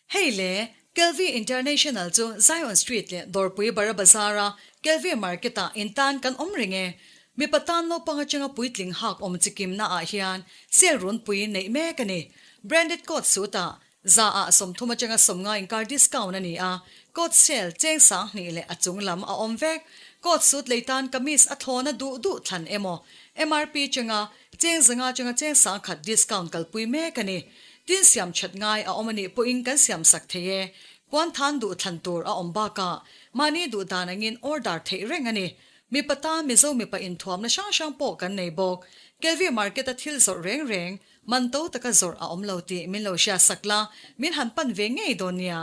Hei le, Kelvie International chu Zion Street leh Dawrpui Bara Bazar-a Kelvie Market-ah in tan kan awm reng e. Mipa tan naupang atanga puitling hak awm chikimna ah hian sale runpui neih mek a ni. Branded coat suit-ah za ah 30 atanga 50 inkar discount a ni a, coat sale cheng 2000 leh a chung lam a awm vek. Coat suit lei tan kamis a thlawna duh duh thlan emaw MRP atanga Cheng 500 atanga cheng 1000 discount kalpui mek a ni. Tin siam that ngai a awm a nih pawhin kan siam sak thei e. Puan than duh thlan tur a awm bakah mahni duh dan angin order theih reng a ni. Mipa tan Mizo mipa inthuamna hrang hrang pawh kan nei bawk. Kelvie Market a thil zawrh reng reng, man to taka zawrh a awm lo tih min lo hriat sak la, min han pan ve ngei dawn nia.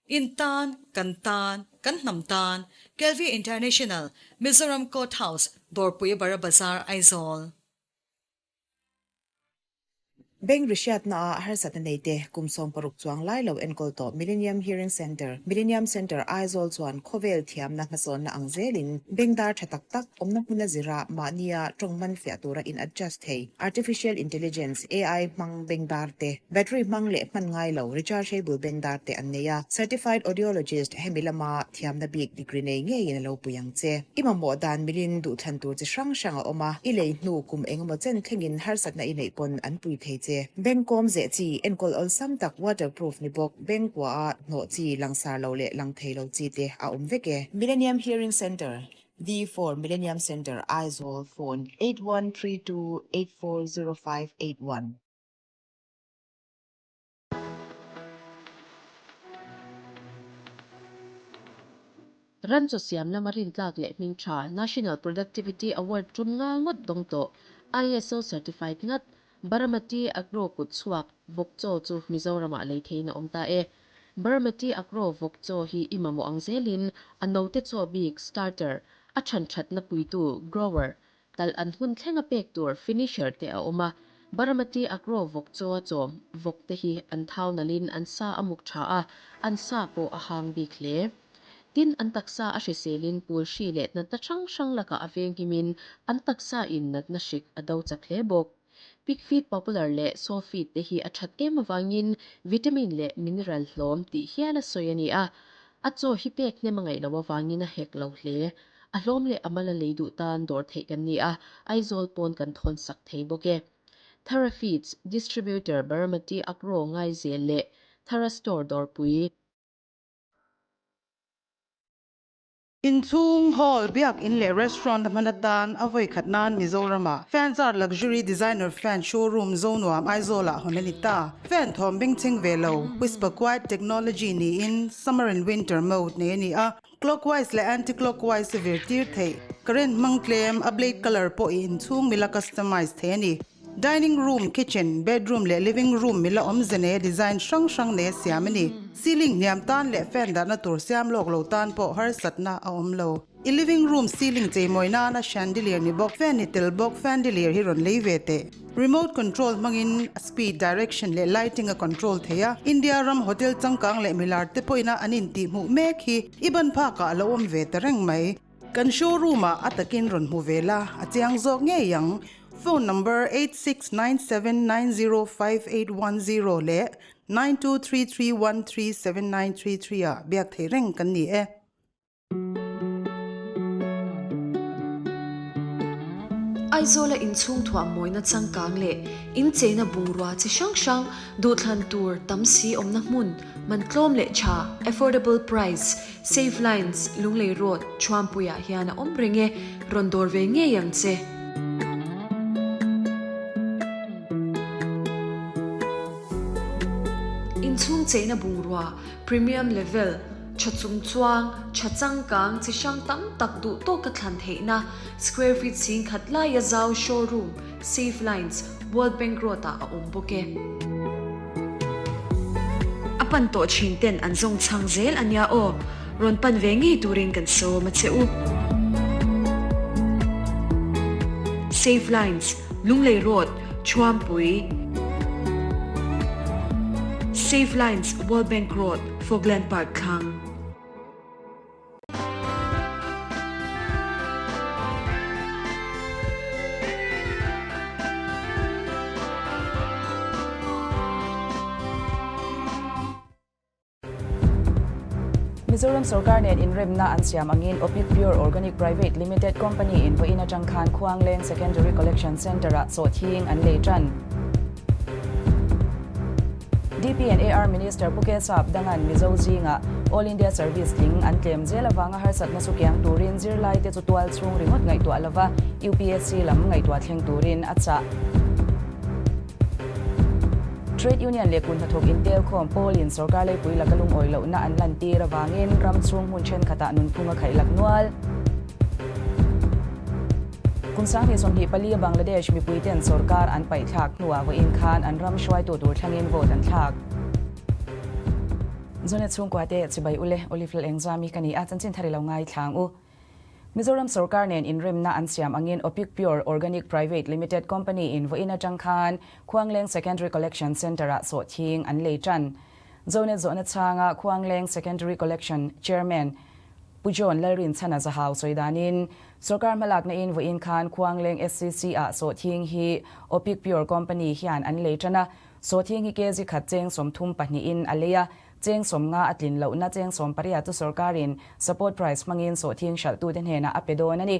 In tan, kan tan, kan hnam tan, Kelvie International, Mizoram Court House, Dawrpui Bara Bazar, Aizawl. Bank rihriatnaah harsatna neite kum 60 chuang lai lo enkawl tawh Millennium Hearing Centre, Millennium Centre Aizawl chuan khawvel thiamna hmasawnna ang zelin bank dar tha tak tak awmna hmuna zira mahnia tawng man fiah tura in adjust thei Artificial Intelligence, AI, hmang bank dar te, Battery hmang leh hman ngai lo rechargeable bank dar te an nei a, Certified Audiologist hemi lama thiamna bik degree nei ngeiin a lo pui ang che. I mamawh dan milin duhthlan tur chi hrang hrang a awm a, i lei hnu kum engemaw chen thlengin harsatna i neih pawn an pui thei che. Bank kawm zeh chi, enkawl awlsam tak waterproof ni bawk, bank kuaha hnawh chi, langsar lo leh lang thei lo chi te a awm vek e. Millennium Hearing Centre, V4 Millennium Centre, Aizawl, Phone, 8132840581. Ram chaw siam lama rintlak leh hming tha National Productivity Award tum nga ngawt dawng tawh ISO certified ngat Baramati Agro kut chhuak vawk chaw chu Mizoramah lei theiin a awm ta e. Baramati Agro vawk chaw hi i mamawh ang zelin a note chaw bik, starter, a than thatna puitu, grower, Talh an hun thleng a pek tur finisher te a awm a, Baramati Agro vawk chaw a chawm vawk te hi an thau nalhin an sa a muk tha a, an sa pawh a hang bik hle. Tin, an taksa a hriselin pul hri leh natna hrang hrang lakah a venghimin an taksa in natna hrik a do chak hle bawk. Pig feed popular leh sow feed te hi a that em avangin vitamin leh mineral hlawm tih hial a sawi a ni a, a chaw hi pek hnem a ngaih loh avangin a hek lo hle. A hlawm leh a mal a lei duh tan dawr theih kan ni a, Aizawl pawn kan thawn sak thei bawk e. Thara Feeds, Distributor Baramati Agro Ngaizel leh Thara Store Dawrpui. Inchhung, hall, biakin leh restaurant a hman atan a vawi khat nan Mizoram-ah Fanzar Luxury Designer Fan Showroom Zonuam Aizawl-ah hawn a ni ta. Fan thawm bengchheng ve lo, Whisper Quiet Technology niin Summer and Winter Mode nei a ni a, Clockwise leh Anti-clockwise a vir tir theih. Current hmang tlem, a blade colour pawh i inchhung mila customize thei a ni. Dining room, kitchen, bedroom leh living room mila awmze nei a design hrang hrang nei a siam a ni. Ceiling hniam tan leh fan dahna tur siam lawk lo tan pawh harsatna a awm lo. I living room ceiling cheimawi nana chandelier ni bawk, fan ni tel bawk fandelier hi rawn lei ve teh. Remote control hmangin a speed, direction leh lighting a control thei a. India ram hotel changkang leh milar te pawhin a an intihhmuh mek hi i ban phakah a lo awm ve ta reng mai. Kan showroom ah a takin rawn hmu ve la, a chiang zawk ngei ang. Phone number 8697905810 leh 9233137933 ah biak thei reng kan ni e. Aizawla inchhung thuah mawina changkang leh incheina bungrua chi hrang hrang duhthlan tur tam si awmna hmun man tlawm leh tha, affordable price, Save Lines, Lunglei Road, Thuampuiah hian a awm reng e, rawn dawr ve ngei ang che. Inchhung cheina bungrua, Premium Level, tha chung chuang, tha changkang, chi hrang tam tak duh tawka thlan theihna, square feet 10,000 laia zau showroom, Save Lines, World Bank Road-ah a awm bawk e. A pan tawh thin ten an zawng chhang zel a nia aw, rawn pan ve ngei turin kan sawm a che u. Save Lines, Lunglei Road, Thuampui. Save Lines, World Bank Road, Fogland Park thlang. Mizoram sorkar nen inremna an siam angin Opic Pure Organic Private Limited Company in vawiin atang khan Khuangleng Secondary Collection Centre-ah sawhthing an lei tan. DP and AR Minister Pu Kesap Dangan Mizo zingah All India Service tling an tlem zel avanga harsatna chu kiang turin zirlaite chu tual chhung ringawt ngaihtuah lova UPSC lam ngaihtuah thleng turin a chah. Trade Union leh kut hnathawk intelkhawm pawlin sorkar leipui laka lungawi lohna an lantir avangin ram chhung hmun thenkhatah nunphung a khaih lak nual. Kum 2024 a Bangladesh mipuiten sorkar an paihthlak hnuah vawiin khan an ram hruaitu tur thlangin vote an thlak. Zonet chhungkua te chibai ule Olive Lalengzami ka ni a, chanchin thar i lo ngaithlang u. Mizoram sorkar nen inremna an siam angin Opic Pure Organic Private Limited Company in vawiin atang khan Khuangleng Secondary Collection Centre-ah sawhthing an lei tan. Zonet zawhna chhanga Khuangleng Secondary Collection Chairman Pu John Lalrinchhana Zahau sawi danin sorkar hmalakna in vawiin khan Khuangleng SCC-ah sawhthing hi Opic Pure Company hian an lei tan a, sawhthing hi kg khat cheng 30 pahnihin a lei a, Cheng 50 a tlin lohna cheng 18 chu sorkarin support price hmangin sawhthing hralhtute hnenah a pe dawn a ni.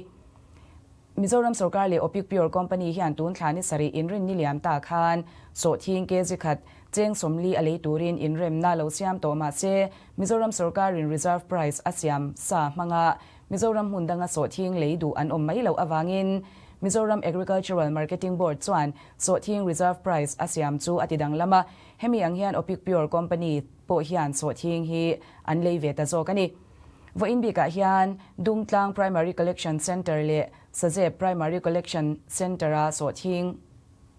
Mizoram sorkar leh Opic Pure Company hian tun thla ni sarih inrin ni liam ta khan sawhthing kg khat cheng 40 a lei turin inremna lo siam tawh mah se Mizoram sorkarin reserve price a siam sa hmanga Mizoram hmun danga sawhthing lei duh an awm mai loh avangin Mizoram Agricultural Marketing Board chuan sawhthing reserve price a siam chu a ti danglam a, Hemi ang hian Opic Pure Company pawh hian sawhthing hi an lei ve ta zawk a ni. Vawiin bikah hian Dungtlang Primary Collection Centre leh Sazep Primary Collection Centre-a sawhthing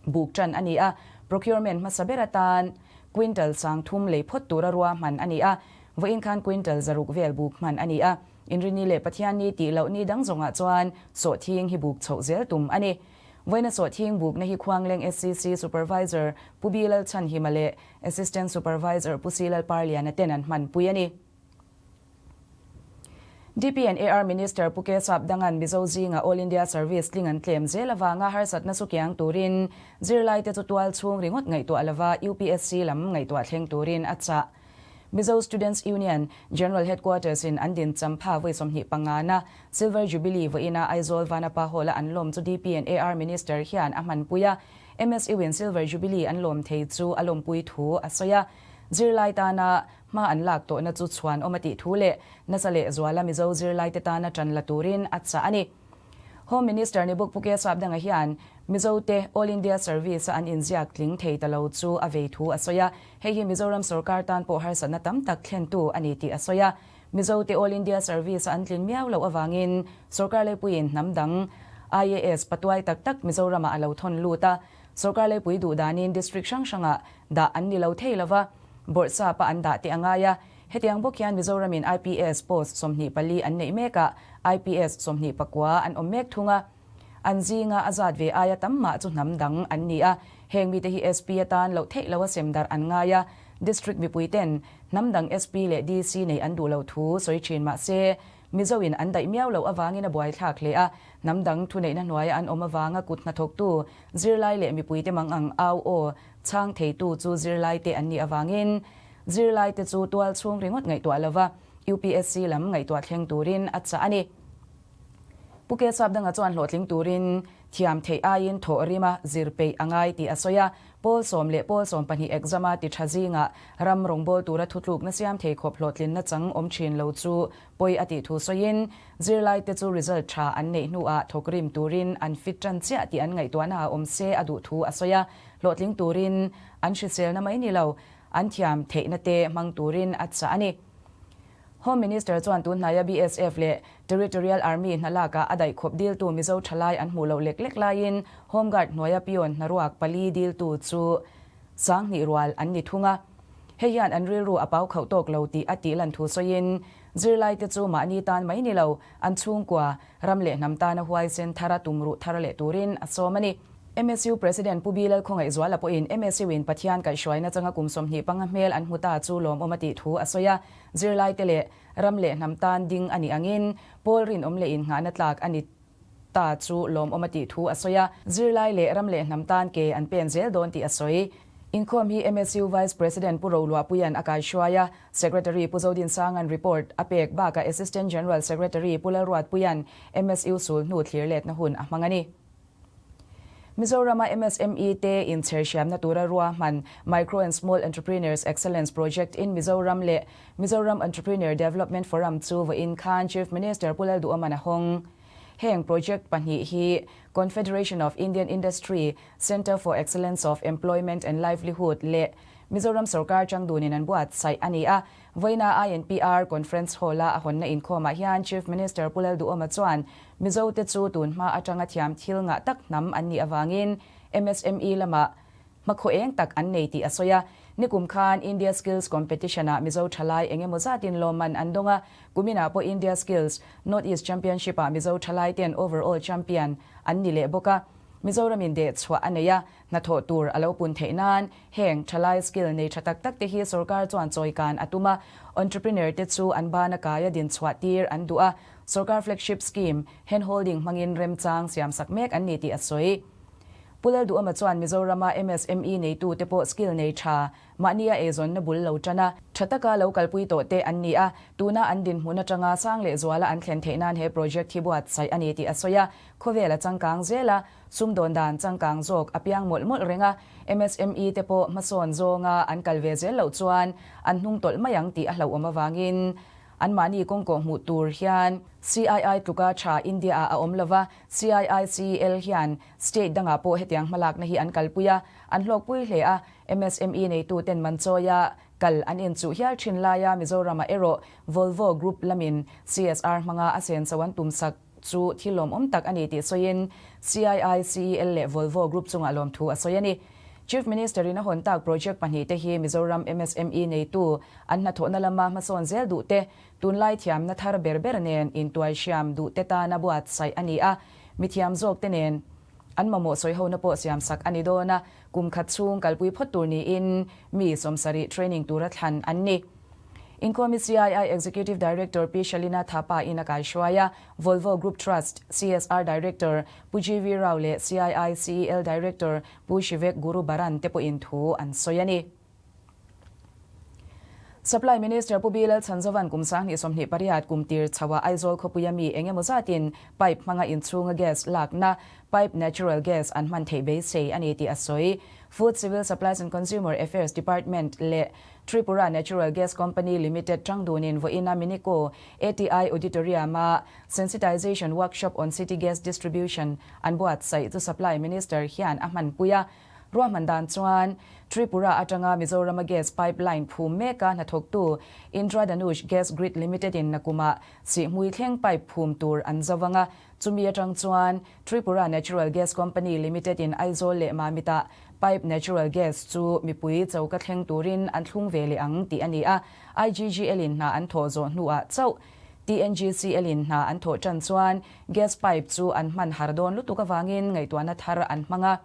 buk tan a ni a, procurement hmasa ber atan quintal 3000 lei phawt tura ruahman a ni a, vawiin khan quintal 600 vel buk hman a ni a. Inrini leh Pathianni tih loh ni dang zawngah chuan sawhthing hi buk chhoh zel tum a ni. Vawiina sawhthing bukna hi Khuangleng SCC Supervisor Pu B Lalchhanhima leh Assistant Supervisor Pu C Lalparliana ten an hmanpui a ni. DP and AR Minister Pu K Sapdanga'n Mizo zinga All India Service tling an tlem zel avanga harsatna chu kiang turin zirlaite chu tual chhung ringawt ngaihtuah lova UPSC lam ngaihtuah thleng turin a chah. Mizo Students Union General Headquarters in an din champha vawi 25 na Silver Jubilee vawiina Aizawl Vanapa Hall a an lawm chu DP and AR Minister hian a hmanpui a, MSU in Silver Jubilee an lawm thei chu a lawmpui thu a sawi a. Zirlai tana hma an lak tawhna chu chhuan awm a tih thu leh nasa leh zuala Mizo zirlaite tana tan la turin a chah a ni. Home Minister ni bawk Pu K Sapdanga hian Mizote All India Service a an inziak tling thei ta lo chu a vei thu a sawi a, hei hi Mizoram sorkar tan pawh harsatna tam tak thlentu a ni tih a sawi a. Mizote All India Service a an tlin miau loh avangin sorkar leipuiin hnam dang IAS patuai tak tak Mizoramah a lo thawn lut a, sorkar leipui duh danin district hrang hrangah dah an ni lo thei lova, bawrhsapa an dah teh a ngai a. Hetiang bawk hian Mizoramin IPS post 24 an neih mekah IPS 29 an awm mek thung a. An zinga a zat ve aia tam mah chu hnam dang an ni a, heng mite hi SP atan loh theih loa sem darh an ngai a, District mipui ten hnam dang SP leh DC nei an duh loh thu sawi thin mah se, Mizo in an daih miau loh avangin a buaithlak hle a, hnam dang thuneihna hnuaia an awm avanga kut hnathawktu zirlai leh mipuite mang ang au aw chhang theitu chu zirlaite an nih avangin zirlaite chu tual chhung ringawt ngaihtuah lova UPSC lam ngaihtuah thleng turin a chah a ni. Pu K Sapdanga chuan hlawhtling turin thiam theih aiin thawh rima zir peih a ngai tih a sawi a, pawl sawm leh pawl 12 exam-a ti tha zingah ram rawngbâwl tura thutlukna siam thei khawp hlawhtlinna chang awm thin lo chu pawi a tih thu sawiin, zirlaite chu result tha an neih hnuah thawk rim turin an fit tan chiah tih an ngaihtuahna a awm se a duh thu a sawi a, hlawhtling turin an hriselna mai ni lo, an thiam theihna te hmang turin a chah a ni. Home Minister chuan tun hnaia BSF leh Territorial Army hna lakah a daih khawp diltu Mizo thalai an hmuh loh lek lek laiin Home Guard hnuaia peon hnaruak pali diltu chu 2000 rual an ni thung a. Hei hian an rilru a pau khauh tawk lo tih a tih lan thu sawiin zirlaite chu mahni tan mai ni lo, an chhungkua, ram leh hnam tana huaisen thara tumruh thar leh turin a sawm a ni. MSU President Pu Bilal Khawngaihzuala pawhin MSU-in Pathian kaihhruaina changa kum 25 hmel an hmu ta chu lawmawm a tih thu a sawi a. Zirlaite leh ram leh hnam tan ding a nih angin pawl rinawm leh innghahna tlak a ni ta chu lawmawm a tih thu a sawi a. Zirlai leh ram leh hnam tan ke an pen zel dawn tih a sawi. Inkhawm hi MSU Vice President Pu Roluahpuia'n a kaihruai a, Secretary Pu Zodinsanga'n report a pek bakah Assistant General Secretary Pu Lalruatpuia'n MSU sul hnu thlir letna hun a hmang a ni. Mizorama MSME te inchher hriamna tura ruahman Micro and Small Entrepreneurs Excellence Project in Mizoram leh Mizoram Entrepreneur Development Forum chu vawiin khan Chief Minister Pu Lalduhawman a hawng. Heng project pahnih hi Confederation of Indian Industry, Centre for Excellence of Employment and Livelihood leh Mizoram sorkar changdunin an buatsaih a ni a. Vawiina INPR Conference Hall-a a hawnna inkhawmah hian Chief Minister Pu Lalduhawma chuan Mizote chu tunhma atanga thiam thil ngah tak hnam an nih avangin MSME lamah hmakhaw eng tak an nei tih a sawi a. Nikum khan India Skills Competition-ah Mizo thalai eng emaw zatin lawmman an dawng a, kuminah pawh India Skills North East Championship-ah Mizo thalaiten Overall Champion an ni leh bawk a. Mizoramin deh chhuah a nei a, hnathawh tur a lo pun theih nan heng thalai skill nei tha tak tak te hi sorkar chuan chawikan a tum a, entrepreneur te chu an bana kaia din chhuah tir an duh a, sorkar flagship scheme hand holding hmangin remchang siamsak mek an ni tih a sawi. Pu Lalduhama chuan Mizorama MSME neitu te pawh skill nei tha Mahnia eizawnna bul lo tan a, tha taka lo kalpui tawh te an ni a, tuna an dinhmun atanga sang leh zuala an thlen theih nan he project hi buatsaih a ni tih a sawi a. Khawvel a changkang zel a, sumdawn dan changkang zawk a piang mawlh mawlh reng a, MSME te pawh hmasawn zawnga an kal ve zel loh chuan an hnung tawlh mai ang tih a hlauhawm avangin anmahni kawngkawh hmuh tur hian CII tluka tha India-ah a awm lova, CIICL hian state dangah pawh hetiang hmalakna hi an kalpui a, an hlawkpui hle a. MSME neituten man chawia kal an inchuh hial thin laia Mizoramah erawh Volvo Group lamin CSR hmanga a senso an tumsak chu thil lawmawm tak a ni tih sawiin CII, CEL leh Volvo Group chungah lawmthu a sawi a ni. Chief Minister-in a hawn tak project pahnihte hi Mizoram MSME neitu an hnathawhna lama hmasawn zel duhte, tunlai thiamna thar ber ber nen intuaihriam duhte tana buatsaih a ni a, mithiam zawkte nen An mamawh sawihona pawh siamsak a ni dawn a, kum khat chhung kalpui phawt tur niin mi 70 training tura thlan an ni. Inkhawmi CII Executive Director Pi Shalina Thapa in a kaihruai a, Volvo Group Trust CSR Director Pu GV Rao leh CII CEL Director Pu Shivek Guru Baran te pawhin thu an sawi a ni. Supply Minister Pu Bilal Chhanzovan kum 2028 kum tir chhoah Aizawl khawpuia mi eng emaw zatin pipe hmanga inchhunga gas lakna pipe natural gas an hman theih beisei a ni tih a sawi. Food, Civil Supplies and Consumer Affairs Department leh Tripura Natural Gas Company Limited tangdunin vawiina Minico ATI Auditorium-a Sensitization Workshop on City Gas Distribution an buatsaih chu Supply Minister hian a hmanpui a. Ruahman dan chuan Tripura atanga Mizorama gas pipeline phum meka hnathawktu Indradhanush Gas Grid Limited in nakumah sihhmui thleng pipe phum tur an zo vang a, chumi atang chuan Tripura Natural Gas Company Limited in Aizawl leh Mamitah pipe natural gas chu mipui choka thleng turin an thlung ve leh ang tih a ni a, IGGL in hna an thawh zawh hnuah chauh TNGCL in hna an thawh tan chuan gas pipe chu an hman har dawn lutuk avangin ngaihtuahna thar an hmang a.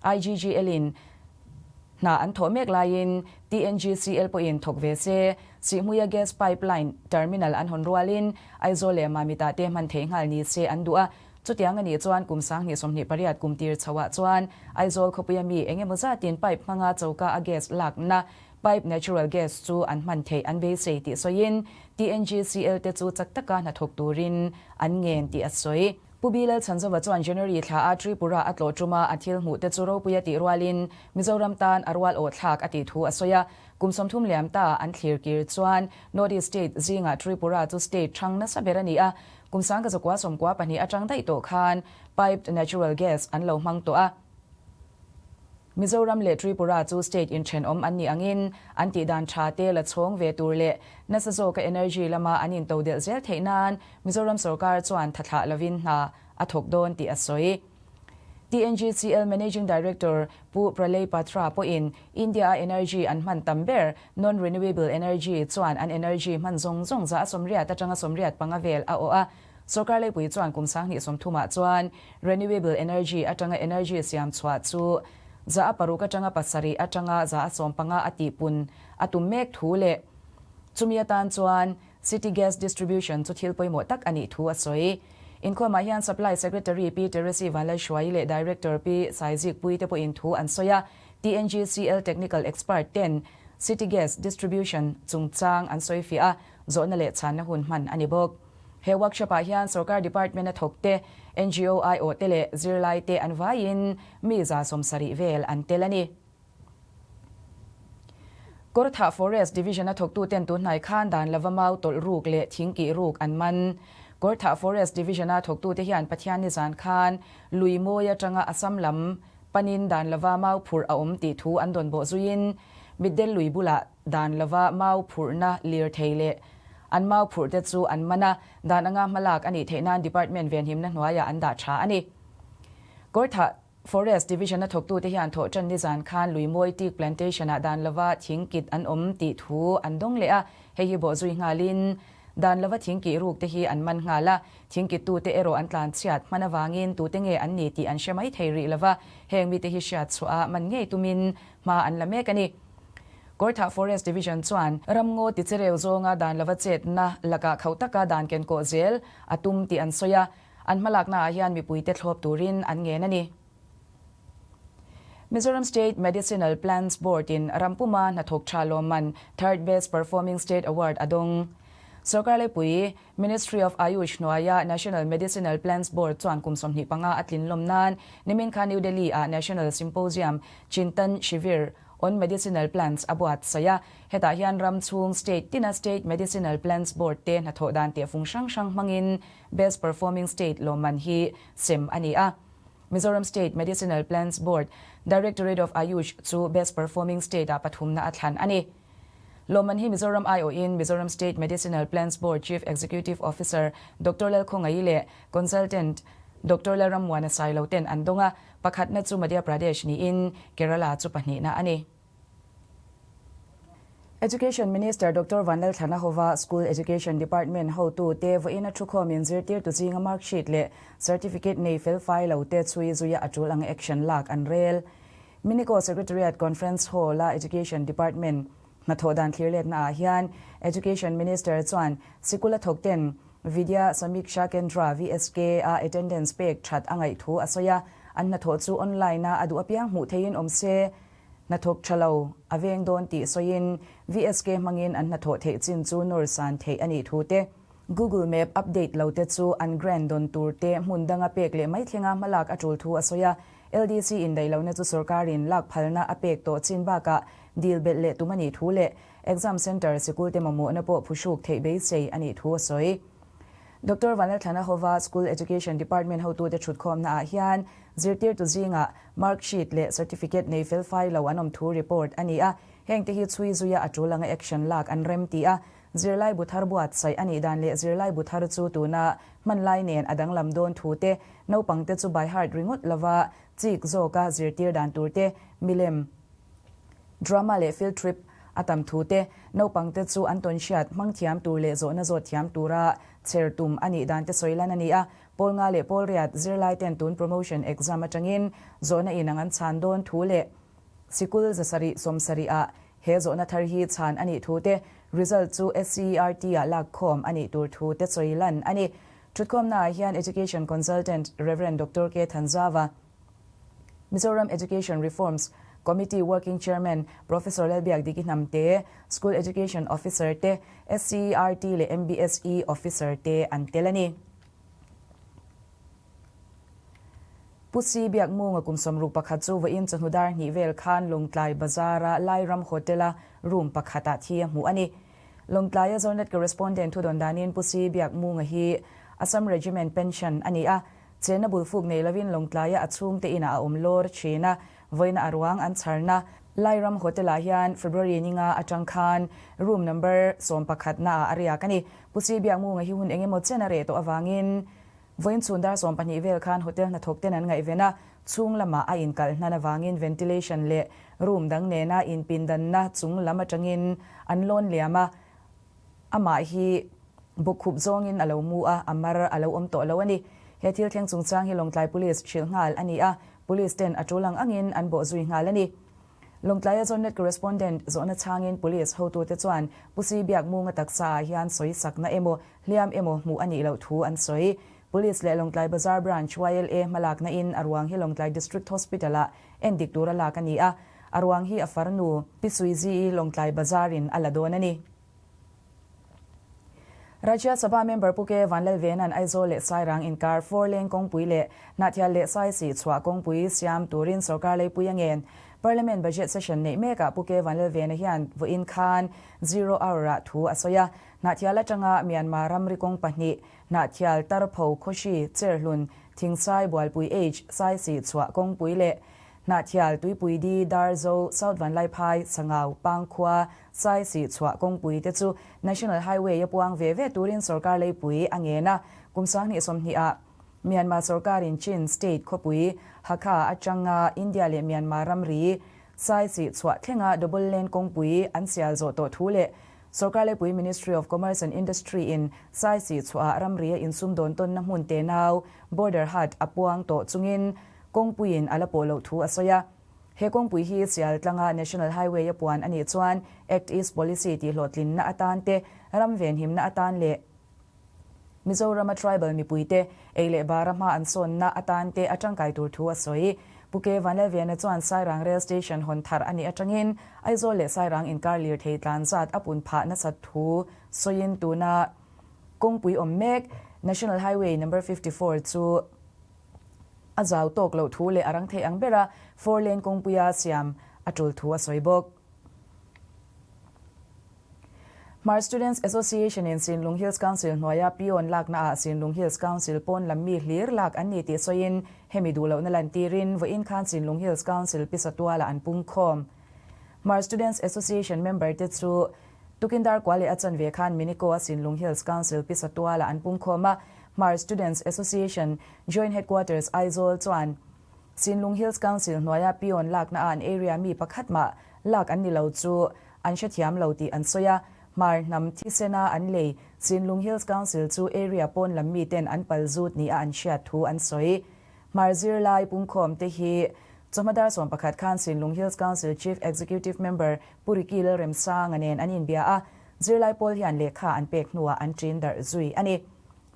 IGGL in hna an thawh mek laiin TNGCL pawhin thawk ve se, Sihhmuia gas pipeline terminal an hawn rualin Aizawl leh Mamitah te hman theih nghal ni se an duh a. Chutiang a nih chuan kum 2028 kum tir chhoah chuan Aizawl khawpuia mi eng emaw zatin pipe hmanga choka a gas lakna pipe natural gas chu an hman theih an beisei tih sawiin TNGCL te chu chak taka hnathawk turin an ngen tih a sawi. Pu Bilal Chhanzova chuan January thla a Tripura a tlawh tuma a thil hmuh te chu ropui a tih rualin Mizoram tan a rual awh thlak a tih thu a sawi a. Kum 30 liam ta an thlir kir chuan North East State zingah Tripura chu state thang nasa ber a ni a. Kum 1992 atang daih tawh khan piped natural gas an lo hmang tawh a. Mizoram leh Tripura chu state inthenawm an nih angin an tihdan tha te la chhawng ve tur leh nasa zawka energy lama an intodelh zel theih nan Mizoram sorkar chuan tha thlah lovin hna a thawk dawn tih a sawi. TNGCL Managing Director Pu Pralay Patra pawhin India-a energy an hman tam ber non-renewable energy chuan an energy hman zawng zawng za a 80 atanga 85 vel a awh a. Sorkar leipui chuan kum 2030ah chuan renewable energy atanga energy siam chhuah chu 6% atanga 7 atanga 15% a tihpun a tum mek thu leh chumi atan chuan City Gas Distribution chu thil pawimawh tak a nih thu a sawi. Inkhawmah hian Supply Secretary Pi Teresi Vanlalhruaii leh Director Pi Saizikpuii te pawhin thu an sawi a. TNGCL Technical Expert ten City Gas Distribution chungchang an sawifiah a, zawhna leh chhanna hun hman a ni bawk. He workshop ah hian sorkar department a thawk te, NGO aiawh te leh zirlai te an vaiin mi 170 vel an tel a ni. Kawrthah Forest Division a thawktuten tunhnai khan dan lova mau tawlh ruk leh thing kih ruk an man. Kawrthah Forest Division a thawktute hian Pathian nizan khan lui mawi atanga Assam lam panin dan lova mau phurh a awm tih thu an dawn bawh zuiin Mitdel lui bulah dan lova mau phurhna lirthei leh an mau phurhte chu an man a, dan anga hmalak a nih theih nan Department venhimna hnuaiah an dah tha a ni. Kawrthah Forest Division a thawktute hian thawhṭan nizan khan Luimawi Teak Plantation-ah dan lova thing kit an awm tih thu an dawng leh a, hei hi bawhzui nghalin dan lova thing kih ruk te hi an man nghal a, thing kittute erawh an tlan chhiat hman avangin tute nge an ni tih an hre mai thei rih lova, heng mite hi hriat chhuah a man ngei tumin hma an la mek a ni. Kawrthah Forest Division chuan ramngaw tichereu zawnga dan lova chetna lakah khauh taka dan kenkawh zel a tum tih an sawi a, An hmalaknaah hian mipuite thlawp turin an ngen a ni. Mizoram State Medicinal Plants Board-in rampuma hnathawk tha lawmman Third Best Performing State Award a dawng. Sorkar Laipui, Ministry of Ayush hnuaia National Medicinal Plants Board chuan kum 25 a tlin lawm nan nimin kha New Delhi-ah National Symposium Chintan Shivir on Medicinal Plants a buatsaih a. Hetah hian ram chhung state tina State Medicinal Plants Board te hnathawh dan tehfung hrang hrang hmangin Best Performing State lawmman hi sem a ni a. Mizoram State Medicinal Plants Board, Directorate of Ayush chu Best Performing State-ah pathumna a thlan a ni. Lawmman hi Mizoram aiawhin Mizoram State Medicinal Plants Board Chief Executive Officer Doctor Lalkhawngaih leh Consultant Doctor Lalrammuana Sailo ten an dawng a, pakhatna chu Madhya Pradesh niin Kerala chu pahnihna a ni. Education Minister Doctor Vanlalthlana hova School Education Department hotute vawiin a thukhawmin zirtirtu zinga mark sheet leh certificate nei fel fai lo te chhui zuia a tul ang action lak an rel. Minico Secretariat Conference Hall-a Education Department hnathawh dan thlirletna ah hian Education Minister chuan sikul a thawk ten Vidya Samiksha Kendra, VSK, a attendance pek that a ngaih thu a sawi a, an hnathawh chu online-a a duh apiang hmuh theihin awm se. Hnathawk tha lo a veng dawn tih sawiin VSK hmangin an hnathawh theih chin chu nawr san theih a nih thu te, Google Map update lo te chu an grant dawn tur te hmun danga pek leh mai thlenga hmalak a tul thu a sawi a. LDC indaih lohna chu sorkarin lak phalna a pek tawh chin bakah dil belh leh tum a nih thu leh exam centre sikul te mamawhna pawh phuhruk theih beisei a nih thu a sawi. Doctor Vanlalthlana hova School Education Department hotute thutkhawmna ah hian zirtirtu zingah Mark sheet leh certificate nei fel fai lo an awm thu report a ni a, hengte hi chhui zuia a tul anga action lak an rem ti a, zirlai bu thar buatsaih a nih dan leh zirlai bu thar chu tuna hman lai nen a danglam dawn thu te, naupangte chu by heart ringawt lova chik zawka zirtir dan tur te, milem, drama leh field trip a tam thu te, naupangte chu an tawn hriat hmang thiam tur leh zawhna zawt thiam tura chher tum a nih dan te sawi lan a ni a. Pawl nga leh pawl riat zirlai ten tun promotion exam atangin zawhna inang an chhan dawn thu leh sikul 770 ah he zawhna thar hi chhan a nih thu te, result chu SCERT ah lak khawm a nih tur thu te sawi lan a ni. Thutkhawmna ah hian Education Consultant Rev. Doctor K. Thanzava, Mizoram Education Reforms Committee Working Chairman Professor Lalbiakdiki Hnamte, School Education Officer te, SCERT leh MBSE Officer te an tel a ni. Pu Si Biakmunga kum 61 chu vawiin chawhnu dar hnih vel khan Lawngtlai Bazar-a Lairam Hotel-a room pakhatah thi a hmuh a ni. Lawngtlaia Zonet Correspondent thudawn danin Pu Si Biakmunga hi Assam Regiment pension a ni a, Chenna bulfuk nei lovin Lawngtlaia a chhungte inah a awm lawr thin a, vawiina a ruang an chharna Lairam Hotel-ah hian February ninga atang khan room number 11 naah a riak a ni. Pu Si Biakmunga hi hun eng emaw chen a reh tawh avangin vawiin chhun dar 12 vel khan hotel hnathawk ten an ngaihven a, chhung lamah a inkalh hnan avangin ventilation leh room dang nena inpindanna chung lam atangin an lawn liam a. Amah hi bawkkhup zawngin a lo mu a, a mar a lo awm tawh lo a ni. He thil thleng chungchang hi Lawngtlai Police hrilh nghal a ni a, Police ten a tul ang angin an bawh zui nghal a ni. Lawngtlaia Zonet Correspondent zawhna chhangin Police hotute chuan Pu Si Biakmunga taksa ah hian sawi sakna emaw, hliam emaw hmuh a nih loh thu an sawi. Police leh Lawngtlai Bazar Branch YLA hmalakna in a ruang hi Lawngtlai District Hospital ah endik tura lak a ni a. A ruang hi a farnu, Pi Suizi-i Lawngtlai Bazar-in a la dawn a ni. Rajya Sabha member Pu K. Vanlalvena'n Aizawl leh Sairang inkar four lane kawngpui leh Hnahthial leh Saisih chhuah kawngpui siam turin sorkar leipui a ngen. Parliament budget session neih mekah Pu K. Vanlalvena hian vawiin khan zero hour-ah thu a sawi a. Hnahthial atanga Myanmar ramri kawng pahnih, Hnahthial, Tarpho, Khawhri, Cherhlun, Thingsai, Bualpui H, Saisih chhuah kawngpui leh Hnahthial, Tuipuidi, Darzo, South Vanlaiphai, Sangau, Pangkhua, Saisih chhuah kawngpui te chu National Highway a puang ve ve turin sorkar leipui a ngen a. Kum 2020 ah Myanmar sorkarin Chin State khawpui Hakha atanga India leh Myanmar ramri Saisih chhuah thlenga double lane kawngpui an sial zawh tawh thu leh sorkar leipui Ministry of Commerce and Industry in Saisih chhuah ramri a insum dawn tawnna hmun tenau Border Hut a puang tawh chungin kawngpuiin a la pawh loh thu a sawi a. He kawngpui hi sial tlanga National Highway a puan a nih chuan Act East Policy tihhlawhtlinna atan te, ram venhimna atan leh Mizorama tribal mipuite ei leh bara hma an sawnna atan te a tangkai tur thu a sawi. Pu K. Vanlalviana chuan Sairang Rail Station hawn thar a nih atangin Aizawl leh Sairang inkar lirthei tlan zat a pun phah nasat thu sawiin tuna kawngpui awm mek National Highway Number 54 chu A zau tawk loh thu leh a rang theih ang bera four lane kawngpuia siam a tul thu a sawi bawk. Hmar Students Association in Sinlung Hills Council hnuaia peon laknaah Sinlung Hills Council pawn lam mi hlir lak an ni tih sawiin hemi duh lohna lantirin vawiin khan Sinlung Hills Council pisa tualah an pungkhawm. Hmar Students Association member te chu Tukindar kua leh a chanve khan Miniko a Sinlung Hills Council pisa tualah an pungkhawm a, Hmar Students Association Joint Headquarters Aizawl chuan Sinlung Hills Council hnuaia peon lakna a an area mi pakhat mah lak an ni lo chu an hrethiam lo tih an sawi a, Hmar hnam thisena an lei Sinlung Hills Council chu area pawn lam miten an pal zut nia an hriat thu an sawi. Hmar zirlai pungkhawm te hi chawhma dar 11 khan Sinlung Hills Council Chief Executive Member Pu Ricky Lalremsanga nen an inbia a, zirlai pawl hian lehkha an pek hnuah an ṭin darh zui a ni.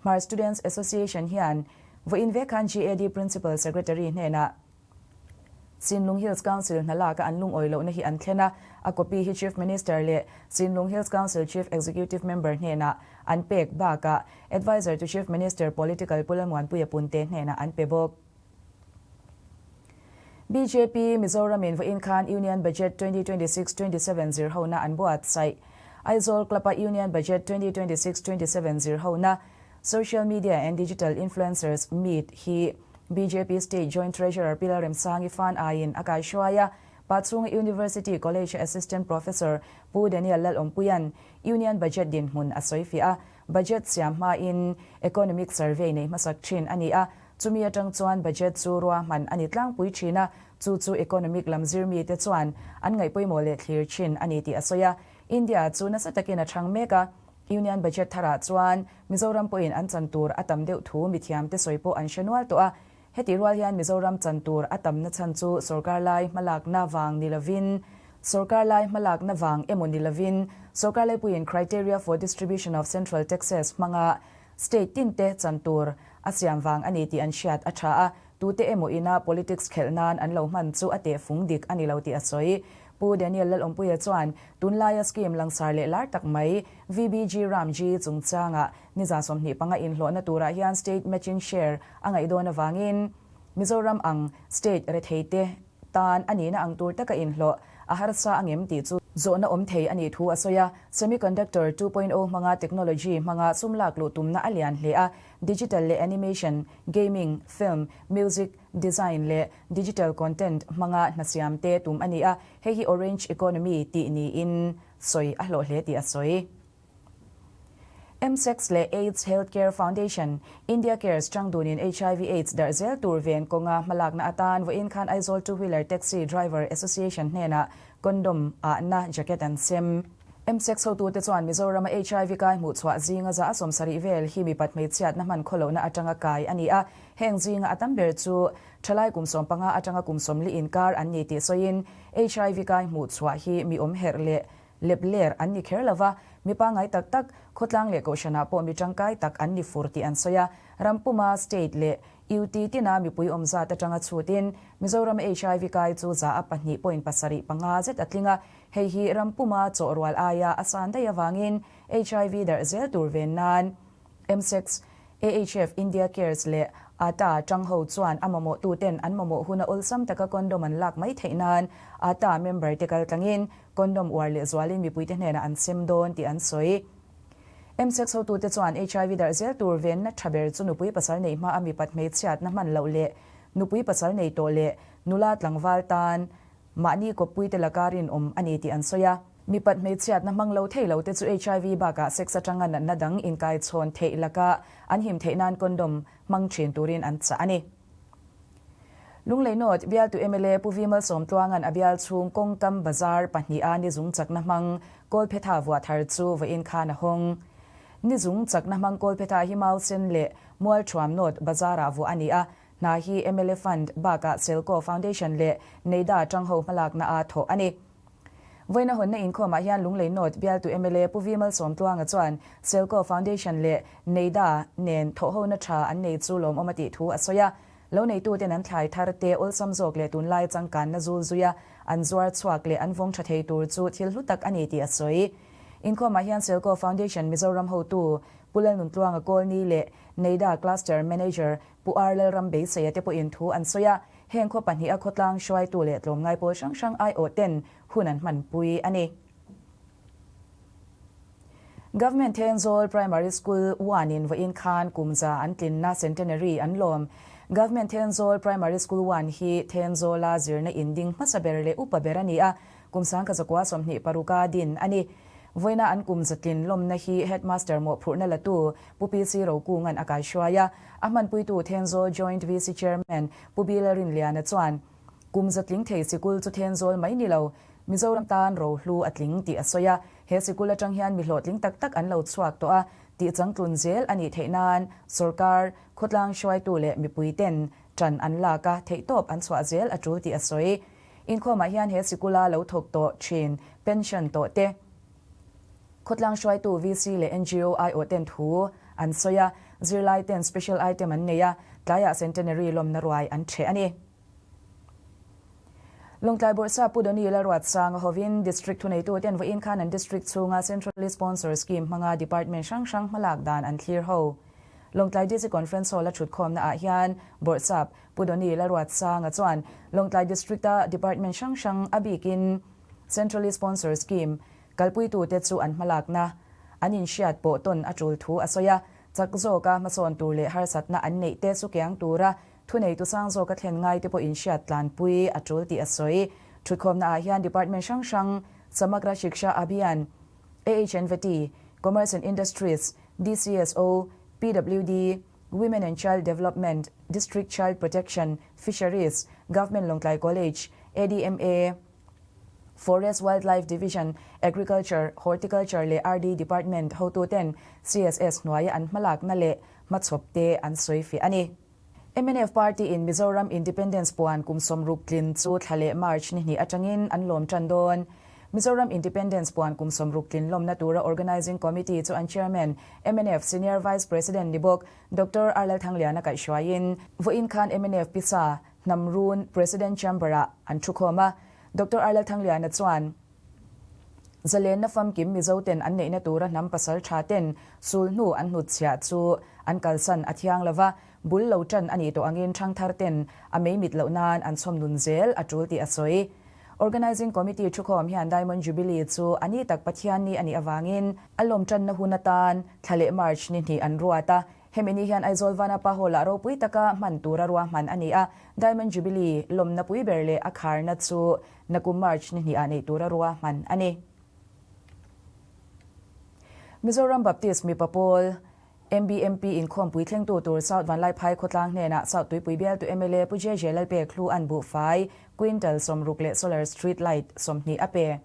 Hmar Students Association hian vawiin vek khan GAD Principal Secretary hnenah Sinlung Hills Council hna laka an lungawi lohna hi an thlen a, a copy hi Chief Minister leh Sinlung Hills Council Chief Executive Member hnenah an pek bakah Adviser to Chief Minister Political Pu Lalmuanpuia Punte hnenah an pe bawk. Bjp Mizoramin vawiin khan Union Budget 2026 27 zirhona an buatsaih. Aizawl Club-a Union Budget 2026 27 zirhona Social Media and Digital Influencers Meet hi bjp State Joint Treasurer Pi Lalremsangi fan aiin a kaihruai a, Pachhunga University College Assistant Professor Pu Daniel Lalawmpuia'n Union Budget dinhmun a sawifiah a, Budget siam hmain Economic Survey nei hmasak thin a ni a, Chumi atang chuan budget chu ruahman a ni tlangpui thin a, chu chu economic lam zirmite chuan an ngaihpawimawh leh thlir thin a ni tih a sawi a. India chu nasa takin a chhang mek a, Union Budget tharah chuan Mizoram pawhin an chan tur a tam deuh thu mithiamte sawi pawh an hre nual tawh a. Heti rual hian Mizoram chan tur a tamna chhan chu sorkar lai hmalakna vang ni lovin, sorkar lai hmalakna vang emaw ni lovin, sorkar laipuiin Criteria for Distribution of Central Taxes hmanga State tinte chan tur a siam vang a ni tih an hriat a tha a, tute emaw ina politics khelh nan an lo hman chu a tehfung dik a ni lo tih a sawi. Pu Daniel Lalawmpuia chuan tunlaia scheme langsar leh lar tak mai VBG Ramji chungchanga niza 25 inhlawhna turah hian state matching share a ngaih dawn avangin Mizoram ang state retheite tan a nihna ang tur taka inhlawh a harsa a ngem tih chu zawhna awm thei a nih thu a sawi a. Semiconductor 2.0 hmanga technology hmanga sum lak luh tumna a lian hle a, digital leh animation, gaming, film, music, design leh digital content hmanga hna siam te tum a ni a, hei hi orange economy tih niin sawi a hlawh hle tih a sawi. Msex leh AIDS Healthcare Foundation, India Cares changdunin hiv Aids darh zel tur ven kawnga hmalakna atan vawiin khan Aizawl Two Wheeler Taxi Driver Association hnenah condom ahna jacket an sem. Msex hotute chuan Mizorama hiv kai hmuhchhuah zinga za a 70 vel hi mipat hmeichhiatna hman khawlohna atanga kai a ni a, heng zinga a tam ber chu thalai kum 15 atanga kum 40 inkar an ni tih sawiin hiv kai hmuhchhuah hi mi awm herh leh Lep ler an ni kher lova, mi pangngai tak tak, khawtlang leh kohhranah pawh mi tangkai tak an ni fur tih an sawi a. Ram puma state leh UT tina mipui awm zat atanga chhutin Mizoram HIV kai chu za a 2.75 zet a tling a, hei hi ram puma chawhrual aia a san daih avangin HIV darh zel tur ven nan MSEX, AHF, India Cares leh ata tang ho chuan a mamawh tuten an mamawh huna awlsam taka condom an lak mai theih nan ata member te kal tlangin condom uar leh zualin mipuite hnenah an sem dawn tih an sawi. MSEX hotute chuan HIV darh zel tur venna tha ber chu nupui pasal neih hma a mipat hmeichhiatna hman loh leh nupui pasal nei tawh leh nula tlangval tan mahni kawppuite laka rinawm a ni tih an sawi a. Mipat hmeichhiatna hmang lo thei lote chu HIV bakah sex atanga natna dang inkaichhawn theih laka an him theih nan condom hmang thin turin an chah a ni. Lunglei North bialtu mla Pu Vimal Sawmtluanga'n a bial chhung kawngkam bazar pahniha nizung chakna hmang Kawlphetha vuah thar chu vawiin khan a hawng. Nizung chakna hmang Kawlphetha hi Mausen leh Mualthuam North bazarah vuah a ni a, hna hi mla Fund bakah Selco Foundation leh Neida tangho hmalakna a thawh a ni. Vawiina hawnna inkhawmah hian Lunglei North bialtu mla Pu Vimal Sawmtluanga chuan Selco Foundation leh Neida nen thawhhona tha an nei chu lawmawm a tih thu a sawi a. Lo neituten an thlai thar te awlsam zawk leh tunlai changkanna zul zuia an zuar chhuak leh an vawng tha thei tur chu thil hlu tak a ni tih a sawi. Inkhawmah hian Selco Foundation Mizoram hotu Pu Lalnuntluanga Kawlni leh Neida Cluster Manager Pu R Lalram Beiseia te pawhin thu an sawi a. Heng khaw pahniha khawtlang hruaitu leh tlawmngai pawl hrang hrang aiawh ten hun an hmanpui a ni. Government Thenzawl Primary School one in vawiin khan kum za an tlinna Centenary an lawm. Government Thenzawl Primary School one hi Thenzawla zirna in ding hmasa ber leh upa ber a ni a, kum sangkha zakua 26 a din a ni. Vawiina an kum za tlin lawmna hi Headmaster mawhphurhna latu Pu PC Rokunga'n a kaihruai a, a hmanpuitu Thenzawl Joint VC Chairman Pu Bila Rinliana chuan, Kum za tling thei sikul chu Thenzawl mai ni lo, Mizoram tan rohlu a tling tih a sawi a. He sikul atang hian mi hlawhtling tak tak an lo chhuak tawh a, tih changtlun zel a nih theih nan sorkar, khawtlang hruaitu leh mipui ten ṭan an lak a, theihtawp an chhuah zel a ṭul tih a sawi. Inkhawmah hian he sikula lo thawk tawh ṭhin, pension tawh te, Khawtlang hruaitu VC leh NGO aiawh ten thu an sawi a, zirlai ten special item an nei a, tlaiah centenary lawmna ruai an ṭheh a ni. Lawngtlai Bawrhsa Pu Donny Lalruatsanga hovin District thuneitu ten vawiin khan an District chhunga Centrally Sponsored Scheme hmanga Department hrang hrang hmalak dan an thlir ho. Lawngtlai DC Conference Hall a thutkhawmna ah hian Bawrhsap Pu Donny Lalruatsanga chuan Lawngtlai District-a Department hrang hrang a bikin Centrally Sponsored Scheme Kalpuitute chu an hmalakna an inhriat pawh tawn a tul thu a sawi a, chak zawka hmasawn tur leh harsatna an neih te chu kiang tura thuneitu sang zawka thlen ngai te pawh inhriat tlanpui a tul tih a sawi. Thutkhawmna ah hian Department hrang hrang, Samagra Shiksha Abhiyan, AHNVT, Commerce and Industries, DCSO, PWD, Women and Child Development, District Child Protection, Fisheries, Government Lawngtlai College, ADMA, Forest Wildlife Division, Agriculture, Horticulture leh RD Department hotuten CSS hnuaia an hmalakna leh hmachhawp te an sawi fiah a ni. Mnf Party in Mizoram Independence puan kum 60 tlin chu thla leh March ni hnih atangin an lawm tan dawn. Mizoram Independence puan kum 60 tlin lawmna tura Organising Committee chu an Chairman, mnf Senior Vice President ni bawk Doctor R Lalthangliana kaihhruaiin vawiin khan mnf pisa Hnam Run President Chamber-ah an thukhawm a, Doctor R Lalthangliana chuan, Zalenna famkim Mizoten an neihna tura hnam pasal tha ten sul hnu an hnutchhiah chu an kalsan a thiang lo va, bul lo tan a nih tawh angin thangthar ten a mei mit loh nan an chhawm nun zel a tul tih a sawi. Organising Committee thukhawm hian Diamond Jubilee chu a ni tak Pathian ni a nih avangin a lawm tanna hun atan thla leh March ni hnih an ruat a, Hemi ni hian Aizawl Vanapa Hall-ah ropui taka hman tura ruahman a ni a, Diamond Jubilee lawmna pui ber leh a kharna chu nakum March ni hnih-ah neih tura ruahman a ni. Mizoram Baptist mipa pawl, MBMP, inkhawmpui thlengtu tur South Vanlaiphai khawtlang hnenah South Tuipui bialtu mla Pu JJ Lalpek hlu an buhfai quintal 60 leh solar street light 20 a pe.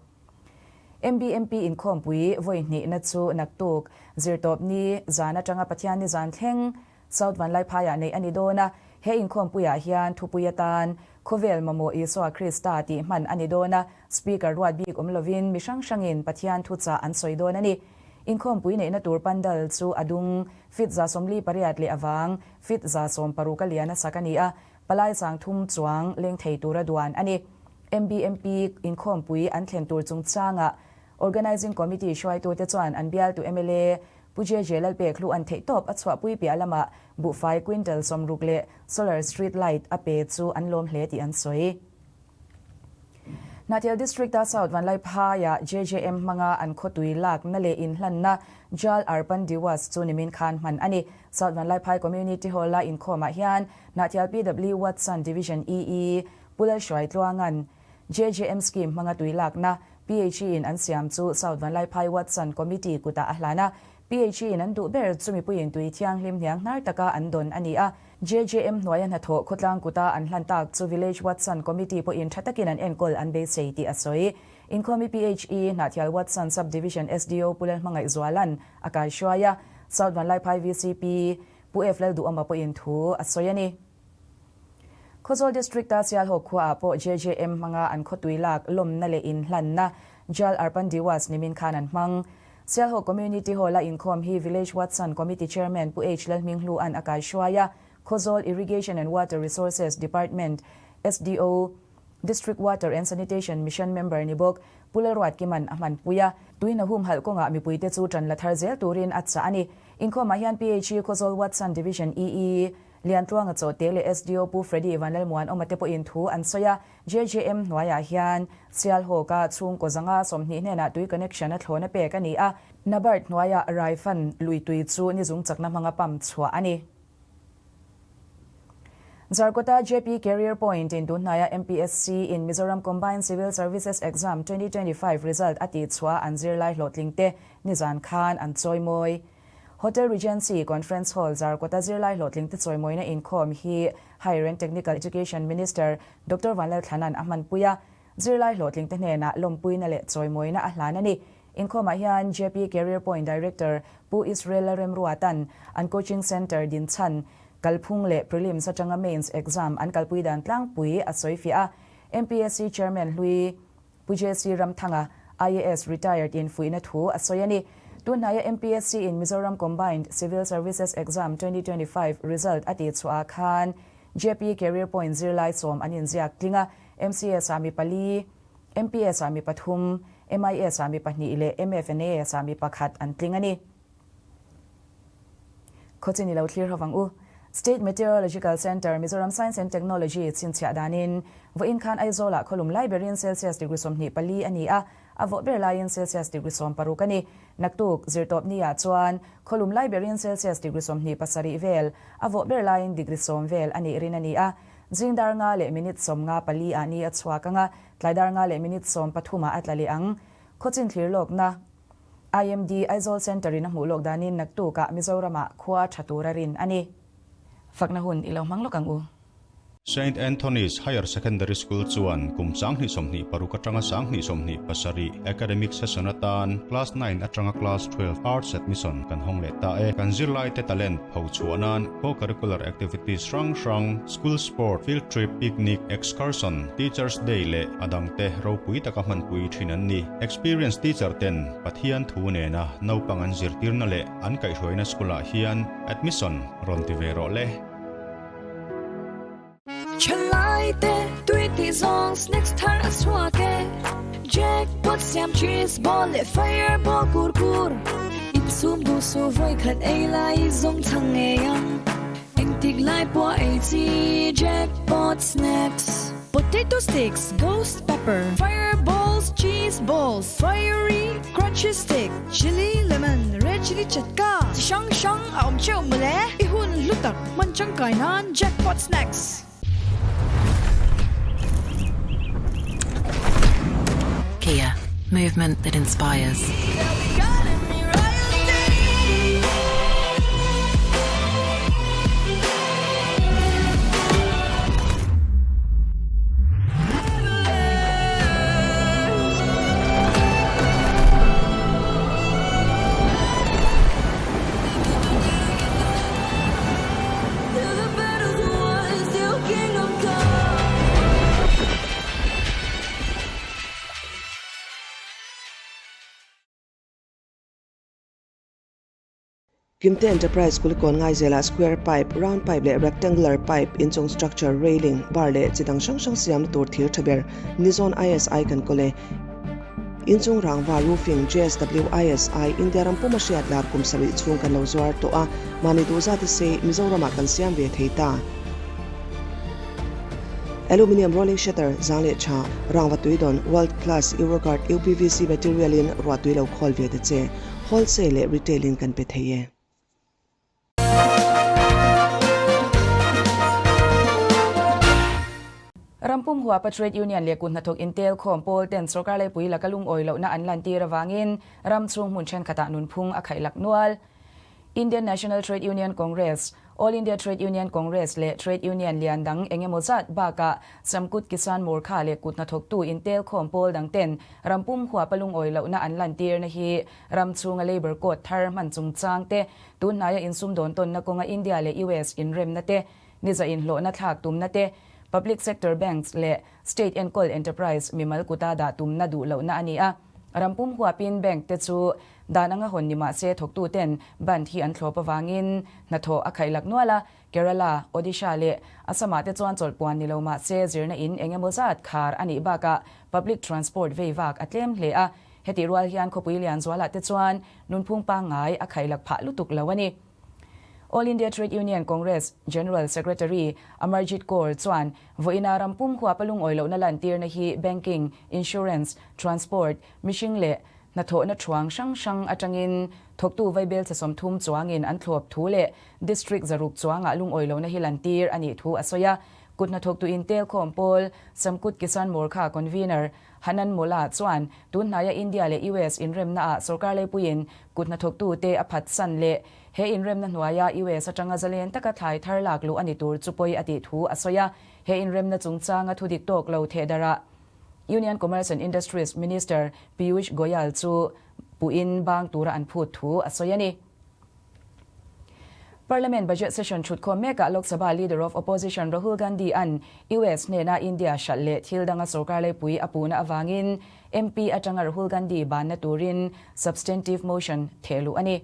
MBMP inkhawmpui vawi hnihna chu naktuk zirtawp ni zan atanga Pathian ni zan thleng South Vanlaiphaiah neih a ni dawn a. He inkhawmpuiah hian thupui atan Khawvel mamawh Isua Krista tih hman a ni dawn a, Speaker ruat bik awm lovin mi hrang hrangin Pathian thuchah an sawi dawn a ni. Inkhawmpui neihna tur pandal chu a dung feet 48 leh avang feet 16 a lian a sak a ni a, palai 30 chuang leng thei tura duan a ni. MBMP inkhawmpui an thlen tur chungchangah Organising Committee hruaitute chuan an bialtu mla Pu JJ Lalpek hlu an theihtawp a chhuahpui piah lamah buhfai quintal 60 leh solar street light a pe chu an lawm hle tih an sawi. Hnahthial District-a South Vanlaiphaiah JJM hmanga an khawtui lakna leh inhlanna Jal Arpan Diwas chu nimin khan hman a ni. South Vanlaiphai Community Hall-a inkhawmah hian Hnahthial PW Watson Division EE Pu Lalhruai Tluanga'n JJM Scheme hmanga tui lakna PHE in an siam chu South Vanlaiphai Watson Committee kutah a hlan a. PHE in an duh ber chu mipuiin tui thianghlim hniang hnar taka an dawn a ni a. JJM hnuaia hnathawh khawtlang kuta an hlan tak chu Village Watson Committee pawhin tha takin an enkawl an beisei tih a sawi. Inkhawmi PHE Hnahthial Watson Sub-Division SDO Pu Lalhmangaih Zuala'n a kaihruai a. South Vanlaiphai VCP Pu F Lalduhawma pawhin thu a sawi a ni. Khawzawl District-a Sialhawk khuaah pawh JJM hmanga an khawtui lak lawmna leh inhlanna Jal Arpan Diwas nimin khan an hmang. Sialhawk Community Hall-a inkhawm hi Village Watson Committee Chairman Pu H Lalhminghlua'n a kaihruai a, Khawzawl Irrigation and Water Resources Department SDO, District Water and Sanitation Mission member ni bawk Pu Lalruatkima'n a hmanpui a. Tuina humhalh kawngah mipuite chu ṭan la thar zel turin a chah a ni. Inkhawmah hian PHE Khawzawl Watson Division EE, Liantluanga Chawhte leh SDO Pu Freddy Vanlalmuanawma te pawhin thu an sawi a, JJM hnuaiah hian Sialhawka chhungkaw zanga 20 hnenah tui connection a thlawna pek a ni a, Nabard hnuaiah Raifan lui tui chu ni zung chakna hmanga pump chhuah a ni. Zarkawta JP Career Point in tunhnaia MPSC in Mizoram Combined Civil Services Exam 2025 result a tihchhuah an zirlai hlawhtling te nizan khan an chawimawi. Hotel Regency Conference Hall Zarkawta zirlai hlawhtling te chawimawina inkhawm hi Higher and Technical Education Minister Doctor Vanlalthlana'n a hmanpui a, zirlai hlawhtling te hnenah lawmpuina leh chawimawina a hlan a ni. Inkhawmah hian JP Career Point Director Pu Israel Lalremruata'n an coaching centre dinchhan kalphung leh prelims atanga mains exam an kalpui dan tlangpui a sawifiah a, MPSC Chairman hlui Pu JC Ramthanga, IAS retired in fuihna thu a sawi a ni. Tunhnaia MPSC in Mizoram Combined Civil Services Exam 2025 result a tihchhuah ah khan JP Career Point zirlai sawm an inziak tling a, MCS ah mi pali, MPS ah mi pathum, MIS ah mi pahnih leh MFNAS ah mi pakhat an tling a ni. Khawchin i lo thlir ho vang u. State Meteorological Centre, Mizoram Science and Technology chhinchhiah danin, vawiin khan Aizawlah khawlum lai berin Celsius degree 24 a ni a, a vawh ber laiin Celsius degree 16 a ni. Naktuk, zirtawp niah chuan khawlum lai berin Celsius degree 27 vel, a vawh ber laiin degree 10 vel a nih rin a ni a. Zing dar nga leh minute 54 ah ni a chhuak ang a, tlai dar nga leh minute 13 ah a tla leh ang. Khawchin thlir lawkna. IMD Aizawl Centre in a hmuh lawk danin naktukah Mizoramah khua tha tur a rin a ni. Fakna hun i lo hmang lawk ang u. Saint Anthony's Higher Secondary School chuan kum 2026 atanga 2027 academic session atan Class 9 atanga Class 12 Arts admission kan hawng leh ta e. Kan zirlaite talent phochhuah nan co-curricular activities hrang hrang, school sport, field trip, picnic, excursion, Teachers Day leh a dangte ropui taka hmanpui thin an ni. Experience teacher ten Pathian thu nena naupang an zirtirna leh an kaihhruaina school ah hian admission rawn ti ve rawh le. Thalai te tui tih zawng snacks thar a chhuak e Jackpot siam cheese ball leh fireball kur kur Insum duh suh vawi khat ei lai zawng chhang ngei ang Engtik lai pawh ei chi Jackpot snacks. Potato sticks, ghost pepper, fireballs, cheese balls, fiery crunchy stick, chilli lemon, red chilli chatka, chi hrang hrang a awm theuh mawle. I hun hlu tak hman tangkai nan Jackpot Snacks. Kia, movement that inspires. Kimte Enterprise Kulikawn Ngaizelah square pipe, round pipe leh rectangular pipe, inchung structure, railing, bar leh chi dang hrang hrang siamna tur thir tha ber Nizawn ISI kan kawl e. Inchung rangva, roofing, JSW ISI, India ram puma hriat lar kum sarih chhung kan lo zuar tawh a, mahni duh zat i sei Mizoramah kan siam ve thei ta. Aluminium rolling shutter, zang leh tha, rangva tuidawn, world class Euroguard UPVC material in ruahtui lo khawl ve ta che. Wholesale leh retail in kan pe thei e. Rampum huapa Trade Union leh kut hnathawk intel khawm pawl ten sorkar leipui laka lungawi lohna an lantir avangin ram chhung hmun thenkhatah nunphung a khaihlak nual. Indian National Trade Union Congress, All India Trade Union Congress leh Trade Union lian dang eng emaw zat bakah Samkut Kisan Morcha leh kut hnathawktu intel khawm pawl dang ten rampum huapa lungawi lohna an lantirna hi ram chhunga Labour Code thar hman chungchang te, tunhnaia insumdawn tawnna kawnga India leh US inremna te, niza inhlawhna thlak tumna te, Public Sector Banks leh State enkawl Enterprise mimal kuta dah tumna duh lohna a ni a. Rampum huapin bank te chu dan anga hawn ni mah se thawktuten bandh hi an thlawp avangin hnathawh a khaihlak nual a, Kerala, Odisha leh Assam-ah te chuan chawlhpuan ni lo mah se zirna in eng emaw zat khar a nih bakah public transport vei vak a tlem hle a, hetih rual hian khawpui lian zualah te chuan nunphung pangngai a khaihlak phah lutuk lo a ni. All India Trade Union Congress General Secretary Amarjit Kaur chuan vawiina ram pum huapa lungawi lohna lantirna hi banking, insurance, transport, mihring leh hnathawhna thuang hrang hrang atangin thawktu vaibel chhe 30 chuangin an thlawp thu leh district 600 chuangah lungawi lohna hi lantir a nih thu a sawi a. Kut hnathawktu intelkhawm pawl Samkut Kisan Morcha Convener Hanan Mola chuan tun hnaia India leh US inremnaah sorkar leipuiin kut hnathawktute a phatsan leh he inremna hnuaia US atanga zalen taka thlai thar lak luh a ni tur chu pawi a tih thu a sawi a. He inremna chungchanga thudik tawk lo thehdarah Union Commerce and Industries Minister Piyush Goyal chu puhin bang tura an phut thu a sawi a ni. Parliament Budget Session thutkhawm mekah Lok Sabha Leader of Opposition Rahul Gandhi an US hnena India hralh leh thil danga sorkar leipui a puhna avangin MP atanga Rahul Gandhi banna turin substantive motion thehluh a ni.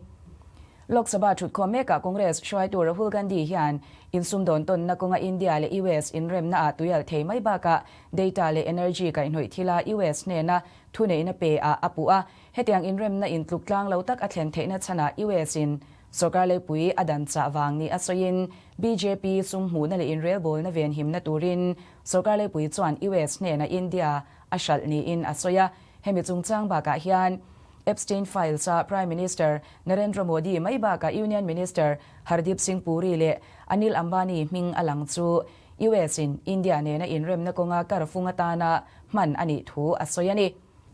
Lok Sabha thutkhawm mekah Congress hruaitu Rahul Gandhi hian insumdawn tawnna kawnga India leh US inremna ah tuialh thei mai bakah data leh energy kaihhnawih thila US hnena thuneihna pe ah a puh a. Hetiang inremna intluk tlang lo tak a thlen theihna chhanah US in sorkar leipui a dan chah vang ni a sawiin bjp sum hmuhna leh inrelbawlna venhimna turin sorkar leipui chuan US hnenah India a hralh niin a sawi a. Hemi chungchang bakah hian Epstein Files a Prime Minister Narendra Modi mai bakah Union Minister Hardeep Singh Puri leh Anil Ambani hming a lang chu US in India nena inremna kawnga karfung atana hman a nih thu a sawi a ni.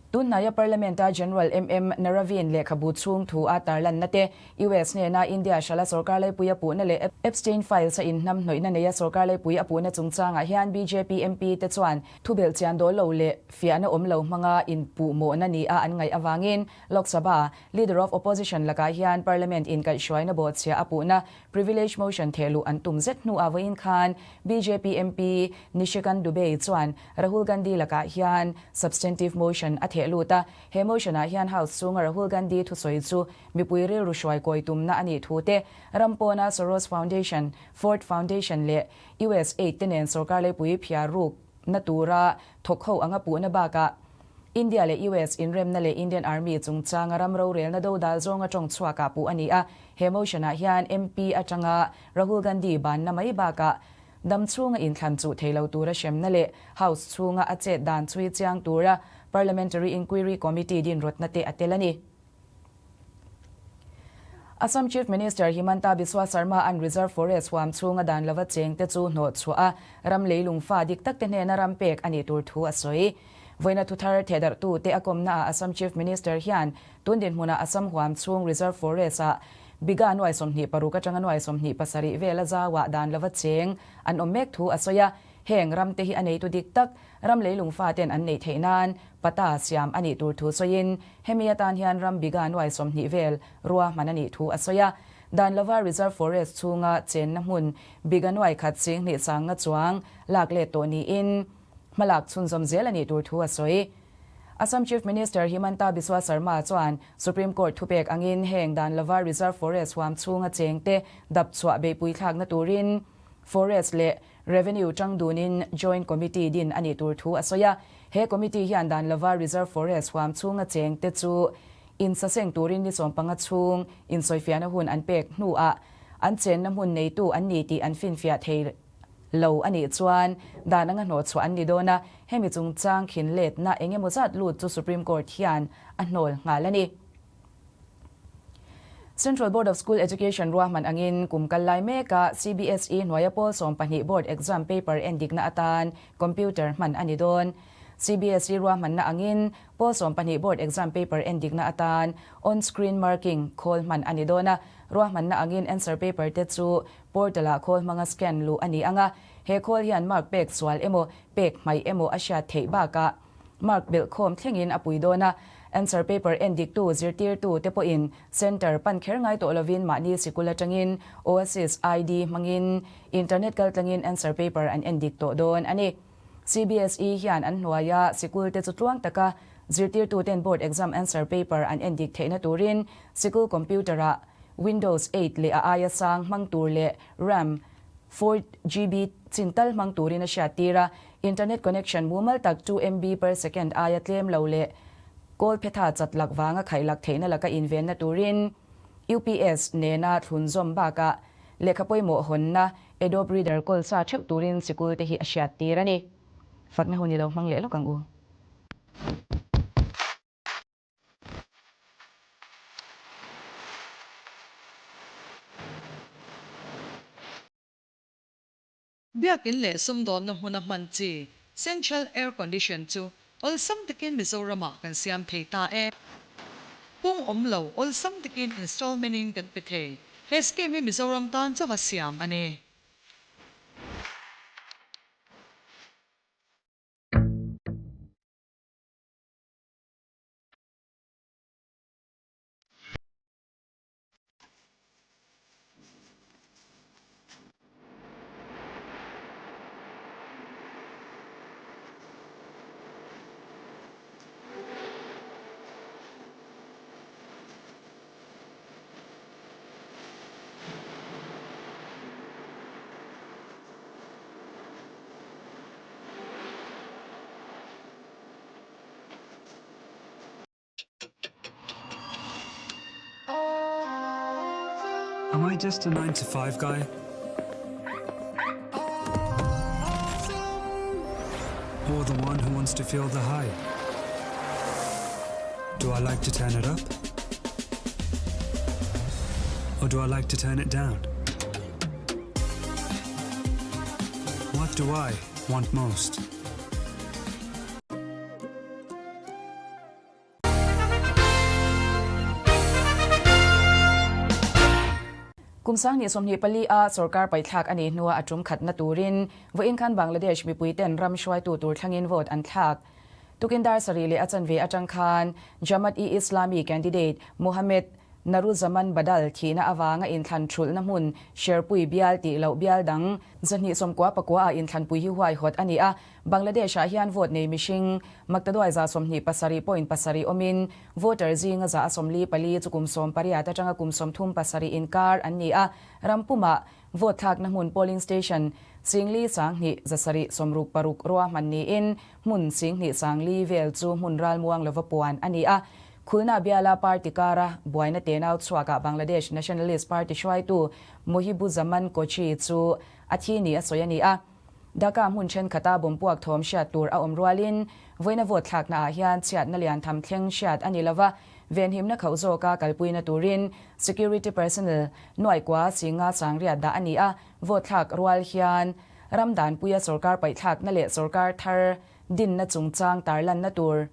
Tunhnaia Parliament-a General MM Naravin lehkhabu chhung thu a tarlanna te, US hnena India hrala sorkar leipui a puhna leh Epstein Files-a inhnam hnawihna neia sorkar leipui a puhna chungchangah hian bjp MP te chuan thubelh chian dawl lo leh fiahna awm lo hmanga inpuhmawhna nia an ngaih avangin Lok Sabha Leader of Opposition lakah hian Parliament inkaihhruaina bawhchhia a puhna Privilege motion thehluh an tum zet hnuah vawiin khan bjp MP Nishikant Dubey chuan Rahul Gandhi lakah hian substantive motion a theh lut a. He motion-ah hian House chhunga Rahul Gandhi thusawi chu mipui rilru hruai kawi tumna a nih thu te, ram pawna Soros Foundation, Ford Foundation leh USAID te nen sorkar leipui phiar rukna tura thawk ho anga puhna bakah India leh US inremna leh Indian Army chungchanga ram rorelna dodal zawnga tawng chhuakah puh a ni a. He motion-ah hian MP atanga Rahul Gandhi banna mai bakah dam chhunga inthlan chuh thei lo tura hremna leh House chhunga a chet dan chhui chiang tura Parliamentary Inquiry Committee dinrawtna te a tel a ni. Assam Chief Minister Himanta Biswa Sarma an Reserve Forest huam chhunga dan lova cheng te chu hnawh chhuah a, ram leilung fa dik tak te hnena ram pek a nih tur thu a sawi. Vawiina thuthar thehdarhtu te a kawmna ah Assam Chief Minister hian tun dinhmunah Assam huam chhung Reserve Forest ah biga nuai 26 atanga nuai 27 vela zauah dan lova cheng an awm mek thu a sawi a, heng ram te hi a neitu dik tak ram leilung fa ten an neih theih nan pata siam a nih tur thu sawiin hemi atan hian ram biga nuai 20 vel ruahman a nih thu a sawi a. Dan lova Reserve Forest chhunga chenna hmun biga nuai khat 2000 sangna chuang lak let tawh niin hmalak chhunzawm zel a nih tur thu a sawi. Assam Chief Minister Himanta Biswa Sarma chuan Supreme Court thupek angin heng dan lova Reserve Forest huam chhunga chengte dap chhuah beihpui thlakna turin Forest leh Revenue tang dunin Joint Committee din a nih tur thu a sawi a. He committee hian dan lova Reserve Forest huam chhunga chengte chu insaseng turin ni 15 chhung insawifiahna hun an pek hnuah an chenna hmun neitu an ni tih an finfiah thei lo a nih chuan dan anga hnawhchhuah an ni dawn a, hemi chungchang khin letna eng emaw zat lut chu Supreme Court hian a hnawl nghal a ni. Central Board of School Education ruahman angin kum kal lai meka CBSE hnuaia pawl 12 board exam paper en dikna atan computer hman a ni dawn. CBSE ruahmanna angin pawl 12 board exam paper en dikna atan on-screen marking khawl hman a ni dawn a, ruahmanna angin answer paper te chu Portal-ah khawl hmanga scan luh a ni ang a, he khawl hian mark pek sual emaw, pek hmaih emaw a hriat theih bakah mark belh khawm thlengin a pui dawn a. Answer paper en diktu zirtirtu te pawhin centre pan kher ngai tawh lovin mahni sikul atangin Oasis ID hmangin internet kaltlangin answer paper an en dik tawh dawn a ni. CBSE hian an hnuaia sikul te chu tluang taka zirtirtuten board exam answer paper an en dik theihna turin sikul computer-ah Windows 8 leh a aia sang hmang tur leh RAM 4 GB chin tal hmang turin a hriat tir a, internet connection mumal tak 2 MB per second aia tlem lo leh kawl phetha chat lak vanga khaih lak theihna laka invenna turin UPS nena thlun zawm bakah lehkha pawimawh hawnna Adobe Reader kawl sa theuh turin sikul te hi a hriat tir a ni. Fakna hun i lo hmang leh lawk ang u. Biakin leh sumdawnna hmuna hman chi Central Air Condition chu awlsam takin Mizoramah kan siam thei ta e. Pung awm lo awlsam takin installment in kan pe thei. He scheme hi Mizoram tan chauha siam a ni. Am I just a 9 to 5 guy? Or the one who wants to feel the high? Do I like to turn it up? Or do I like to turn it down? What do I want most? Kum 2024 a sorkar paithlak a nih hnua a tum khatna turin vawiin khan Bangladesh mipuiten ram hruaitu tur thlangin vote an thlak. Tukin dar sarih leh a chanve atang khan Jamaat-e-Islami candidate Mohammed Naruzaman Badal thihna avanga inthlan thulhna hmun Sherpui bial tih loh bial dang 299 ah inthlanpui hi huaihawt a ni a. Bangladesh-ah hian vote nei mihring maktaduai 27.7 awmin voter zinga 44 chu kum 18 atanga kum 37 inkar an ni a. Rampumah vote thlakna hmun polling station 4 2 7 66 ruahman niin hmun 2 4 vel chu hmun ralmuang lova puan a ni a. Khulna biala party kara buaina tenau chhuakah Bangladesh Nationalist Party hruaitu Muhibuzaman Kochi chu a thi ni a sawi a ni a. Dhaka hmun thenkhat bomb puak thawm hriat tur a awm rualin vawiina vote thlakna ah hian chhiatna lian tham thleng hriat a ni lova, venhimna khauh zawka kalpuina turin security personnel nuaikua singa sangriat dah a ni a, vote thlak rual hian ram danpuia sorkar paihthlakna leh sorkar thar dinna chungchang tarlanna tur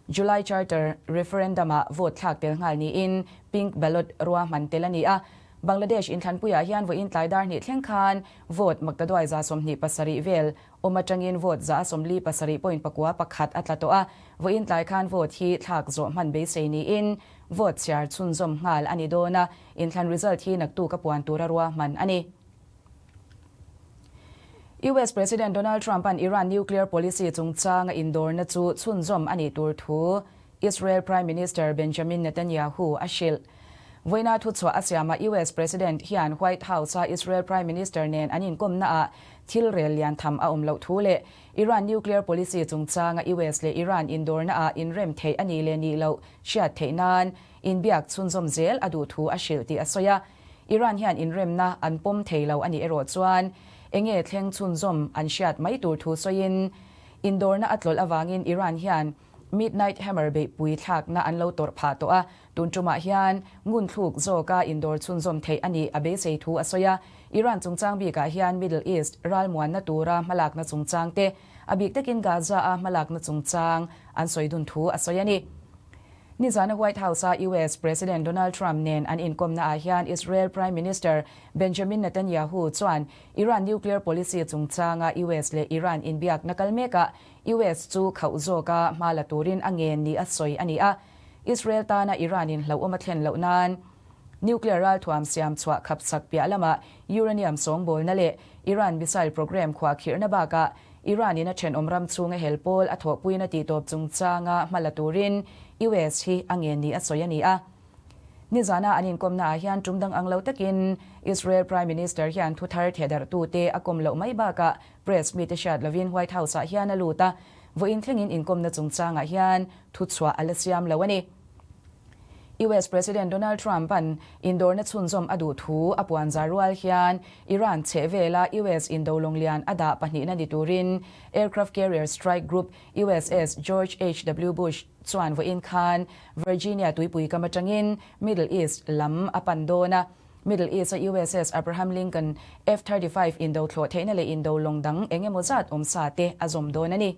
July Charter referendum-ah vote thlak tel nghal niin pink ballot ruahman tel a ni a. Bangladesh inthlanpuiah hian vawiin tlai dar hnih thleng khan vote maktaduai 27 vel awm atangin vote 47.91 a tla tawh a. Vawiin tlai khan vote hi thlak zawh hman beisei niin vote chhiar chhunzawm nghal a ni dawn a, inthlan result hi naktuk a puan tura ruahman a ni. US President Donald Trump-a'n Iran nuclear policy chungchanga indawrna chu chhunzawm a nih tur thu Israel Prime Minister Benjamin Netanyahu a hrilh. Vawiina thuchhuah a siamah US President hian White House-a Israel Prime Minister nen an inkawmnaah thil rel lian tham a awm loh thu leh Iran nuclear policy chungchanga US leh Iran indawrnaah inrem theih a nih leh nih loh hriat theih nan inbiak chhunzawm zel a duh thu a hrilh tih a sawi a. Iran hian inremna an pawm thei lo a nih erawh chuan enge thleng chhunzawm an hriat mai tur thu sawiin indawrna a tlawlh avangin Iran hian Midnight Hammer beihpui thlakna an lo tawrh phah tawh a, tun tumah hian ngunthluk zawka indawr chhunzawm theih a nih a beisei thu a sawi a. Iran chungchang bikah hian Middle East ralmuanna tura hmalakna chungchang te, a bik takin Gaza-a hmalakna chungchang an sawi dun thu a sawi a ni. Nizana White House-a US President Donald Trump nen an inkawmnaah hian Israel Prime Minister Benjamin Netanyahu chuan Iran nuclear policy chungchanga US leh Iran inbiakna kal mekah US chu khauh zawka hma la turin a ngen ni a sawi a ni a. Israel tana Iran-in hlauhawm a thlen loh nan nuclear ralthuam siam chhuah khap chak piah lamah uranium sawngbawlna leh Iran missile program khuahkhirhna bakah Iran-in a thenawm ram chhunga hel pawl a thawhpuina tihtawp chungchanga hma la turin US hi a ngen ni a sawi a ni a. Nizana an inkawmnaah hian tum dang ang lo takin Israel Prime Minister hian thuthar thehdarhtute a kawm loh mai bakah Press mite hriat lovin White House-ah hian a lut a, vawiin thlengin inkawmna chungchangah hian thuchhuah a la siam lo a ni. US President Donald Trump-a'n indawrna chhunzawm a duh thu a puan zar rual hian Iran chheh vela US indo lawnglian a dah pahnihna ni turin aircraft carrier strike group USS George HW Bush chuan vawiin khan Virginia tuipui kam atangin Middle East lam a pan dawn a. Middle East-a USS Abraham Lincoln F-35 indo thlawh theihna leh indo lawng dang eng emaw zat awm sa te a zawm dawn a ni.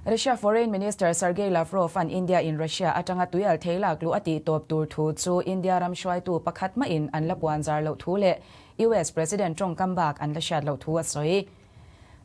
Russia Foreign Minister Sergei Lavrov-a'n India in Russia atanga tuial thei lak luh a tih tawp tur thu chu India ram hruaitu pakhat mahin an la puan zar loh thu leh US President tawngkam bak an la hriat loh thu a sawi.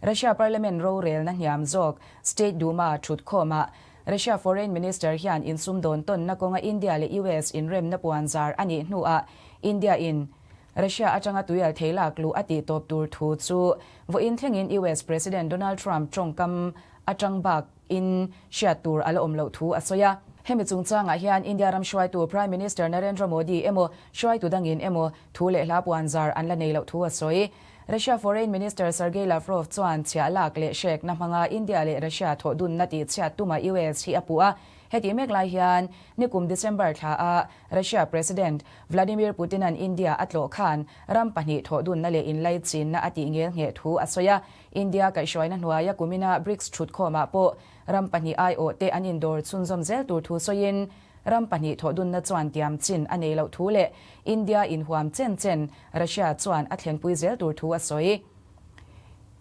Russia Parliament rorelna hniam zawk State Duma thutkhawmah Russia Foreign Minister hian insumdawn tawnna kawnga India leh US inremna puan zar a nih hnuah India in Russia atanga tuial thei lak luh a tih tawp tur thu chu vawiin thlengin US President Donald Trump tawngkam atang bak in hriat tur a la awm loh thu a sawi a. Hemi chungchangah hian India ram hruaitu Prime Minister Narendra Modi emaw hruaitu dangin emaw thu leh hla puan zar an la nei loh thu a sawi. Russia Foreign Minister Sergei Lavrov chuan chhiah lak leh hrekna hmanga India leh Russia thawh dunna tih chhiat tuma US hi a puh a. Hetih mek lai hian nikum December thla a Russia President Vladimir Putin-a'n India a tlawh khan ram pahnih thawh dunna leh inlaichinna a tih ngel ngheh thu a sawi a. India kaihhruaina hnuaia kumina BRICS thutkhawmah pawh ram pahnih aiawh te an indawr chhunzawm zel tur thu sawiin Ram pahnih thawh dunna chuan tiam chin a nei loh thu leh India inhuam chen chen Russia chuan a thlenpui zel tur thu a sawi.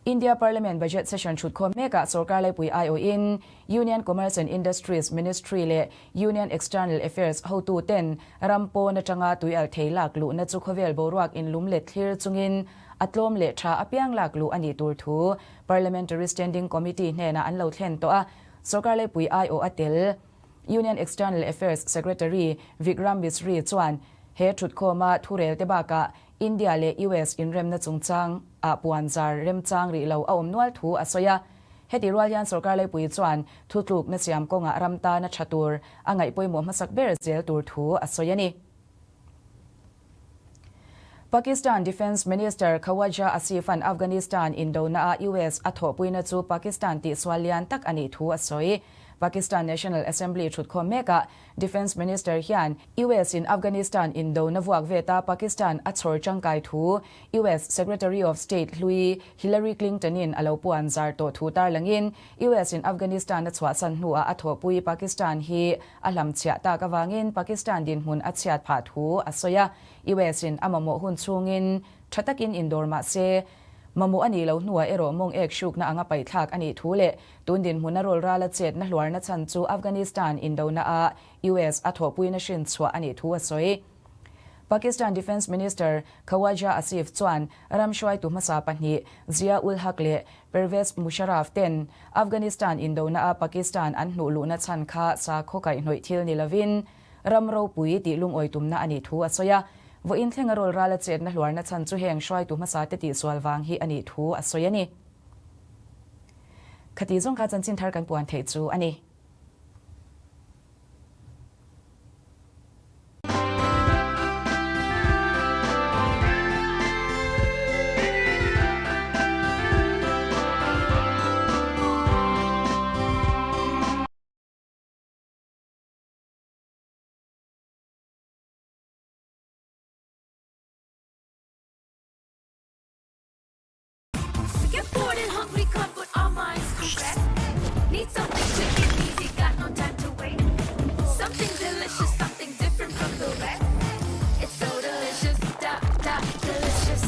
India Parliament Budget Session thutkhawm mekah sorkar laipui aiawhin Union Commerce and Industries Ministry leh Union External Affairs hotu ten ram pawn atanga tuial thei lak luhna chu khawvel boruak inlum let thlir chungin a tlawm leh tha apiang lak luh a nih tur thu Parliamentary Standing Committee hnenah an lo thlen tawh a, sorkar laipui aiawh a tel. Union External Affairs Secretary Vikram Misri chuan he thutkhawma thurelte bakah India leh US inremna chungchang ah puanzar remchang rih lo a awm nual thu a sawi a. Heti rual hian sorkar laipui chuan thutlukna siam kawngah ram tana tha tur a ngaih pawimawh hmasak ber zel tur thu a sawi a ni. Pakistan Defence Minister Khawaja Asif-a'n Afghanistan indonaah US a thawhpuina chu Pakistan tihsual lian tak a nih thu a sawi. Pakistan National Assembly thutkhawm mekah Defence Minister hian US-in Afghanistan indona vuak veta Pakistan a chhawr tangkai thu US Secretary of State hlui Hillary Clinton-in a lo puan zar tawh thu tarlangin US-in Afghanistan a chhuahsan hnuah a thawhpui Pakistan hi a hlamchhiah tak avangin Pakistan dinhmun a chhiat phah thu a sawi a. US-in a mamawh hun chhungin tha takin indawr mah se, mamawh a nih loh hnuah erawh mawng ek hrukna anga paihthlak a nih thu leh tun dinhmuna rawl rala chetna hluarna chhan chu Afghanistan indonaah US a thawhpuina hrin chhuah a nih thu a sawi. Pakistan Defence Minister Khawaja Asif chuan ram hruaitu hmasa pahnih Zia ul Haq leh Pervez Musharraf ten Afghanistan indonaah Pakistan an hnuh luhna chhan kha sakhaw kaihhnawih thil ni lovin ram ropui tih lungawi tumna a nih thu a sawi a. Vawiin thlenga rawl rala chetna hluarna chhan chu heng hruaitu hmasate tihsual vang hi a nih thu a sawi a ni. Khati zawng kha chanchin thar kan puan theih chu a ni. Get bored and hungry, come put our minds to rest. Need something quick and easy, got no time to wait. Something delicious, something different from the rest. It's so delicious, da da delicious.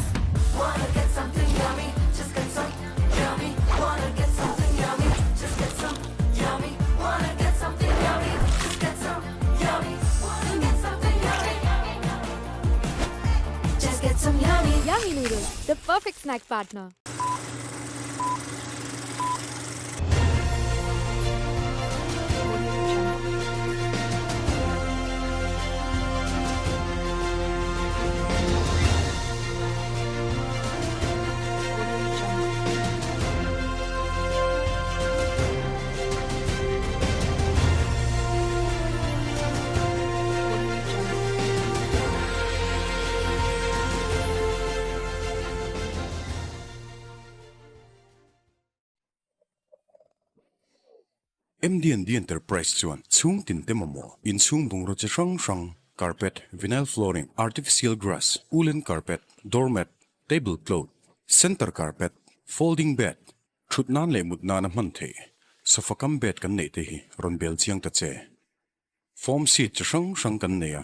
Wanna get something yummy, just get some yummy. Wanna get something yummy, just get some yummy. Wanna get something yummy, just get some yummy. Wanna get something yummy. Just get some yummy. Yummy noodles, the perfect snack partner. MDND Enterprise chuan chhung tin te mamawh inchhung bungraw chi hrang hrang, carpet, vinyl flooring, artificial grass, woolen carpet, doormat, table cloth, center carpet, folding bed, Thut nan leh mut nana hman theih sofa kam bed kan neih te hi rawn bel chiang ta che. Foam seat chi hrang hrang kan nei a.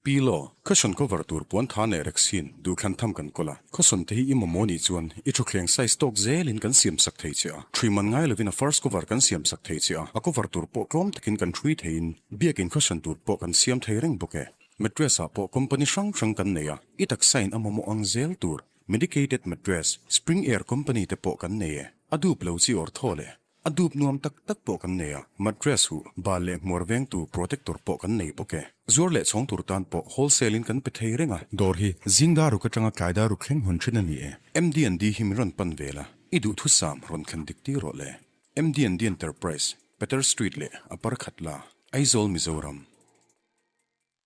Pillow, cushion cover tur puan tha leh rexin duhthlan tham kan kawl a. Cushion te hi i mamawh nih chuan i thutthleng size tawk zelin kan siam sak thei che a. Thui man ngai lovin a first cover kan siam sak thei che a. A cover tur pawh tlawm takin kan thui theiin biakin cushion tur pawh kan siam thei reng bawk e. Mattress ah pawh company hrang hrang kan nei a. I taksa in a mamawh ang zel tur Medicated mattress, Spring Air company te pawh kan nei e. A dup lo chi awr thaw le. A dup nuam tak tak pawh kan nei a. Mattress huh, bal leh hmuar vengtu protector pawh kan nei bawk e. Zuar leh chhawng tur tan pawh wholesale in kan pe thei reng a. Dawr hi zingdaruk atanga tlaidaruk thleng hawn thin a ni e. MD&D hi min rawn pan vel a, i duhthusam rawn thlen dik tir rawh le. MD&D Enterprise, Peter Street leh a par khat la, Aizawl, Mizoram.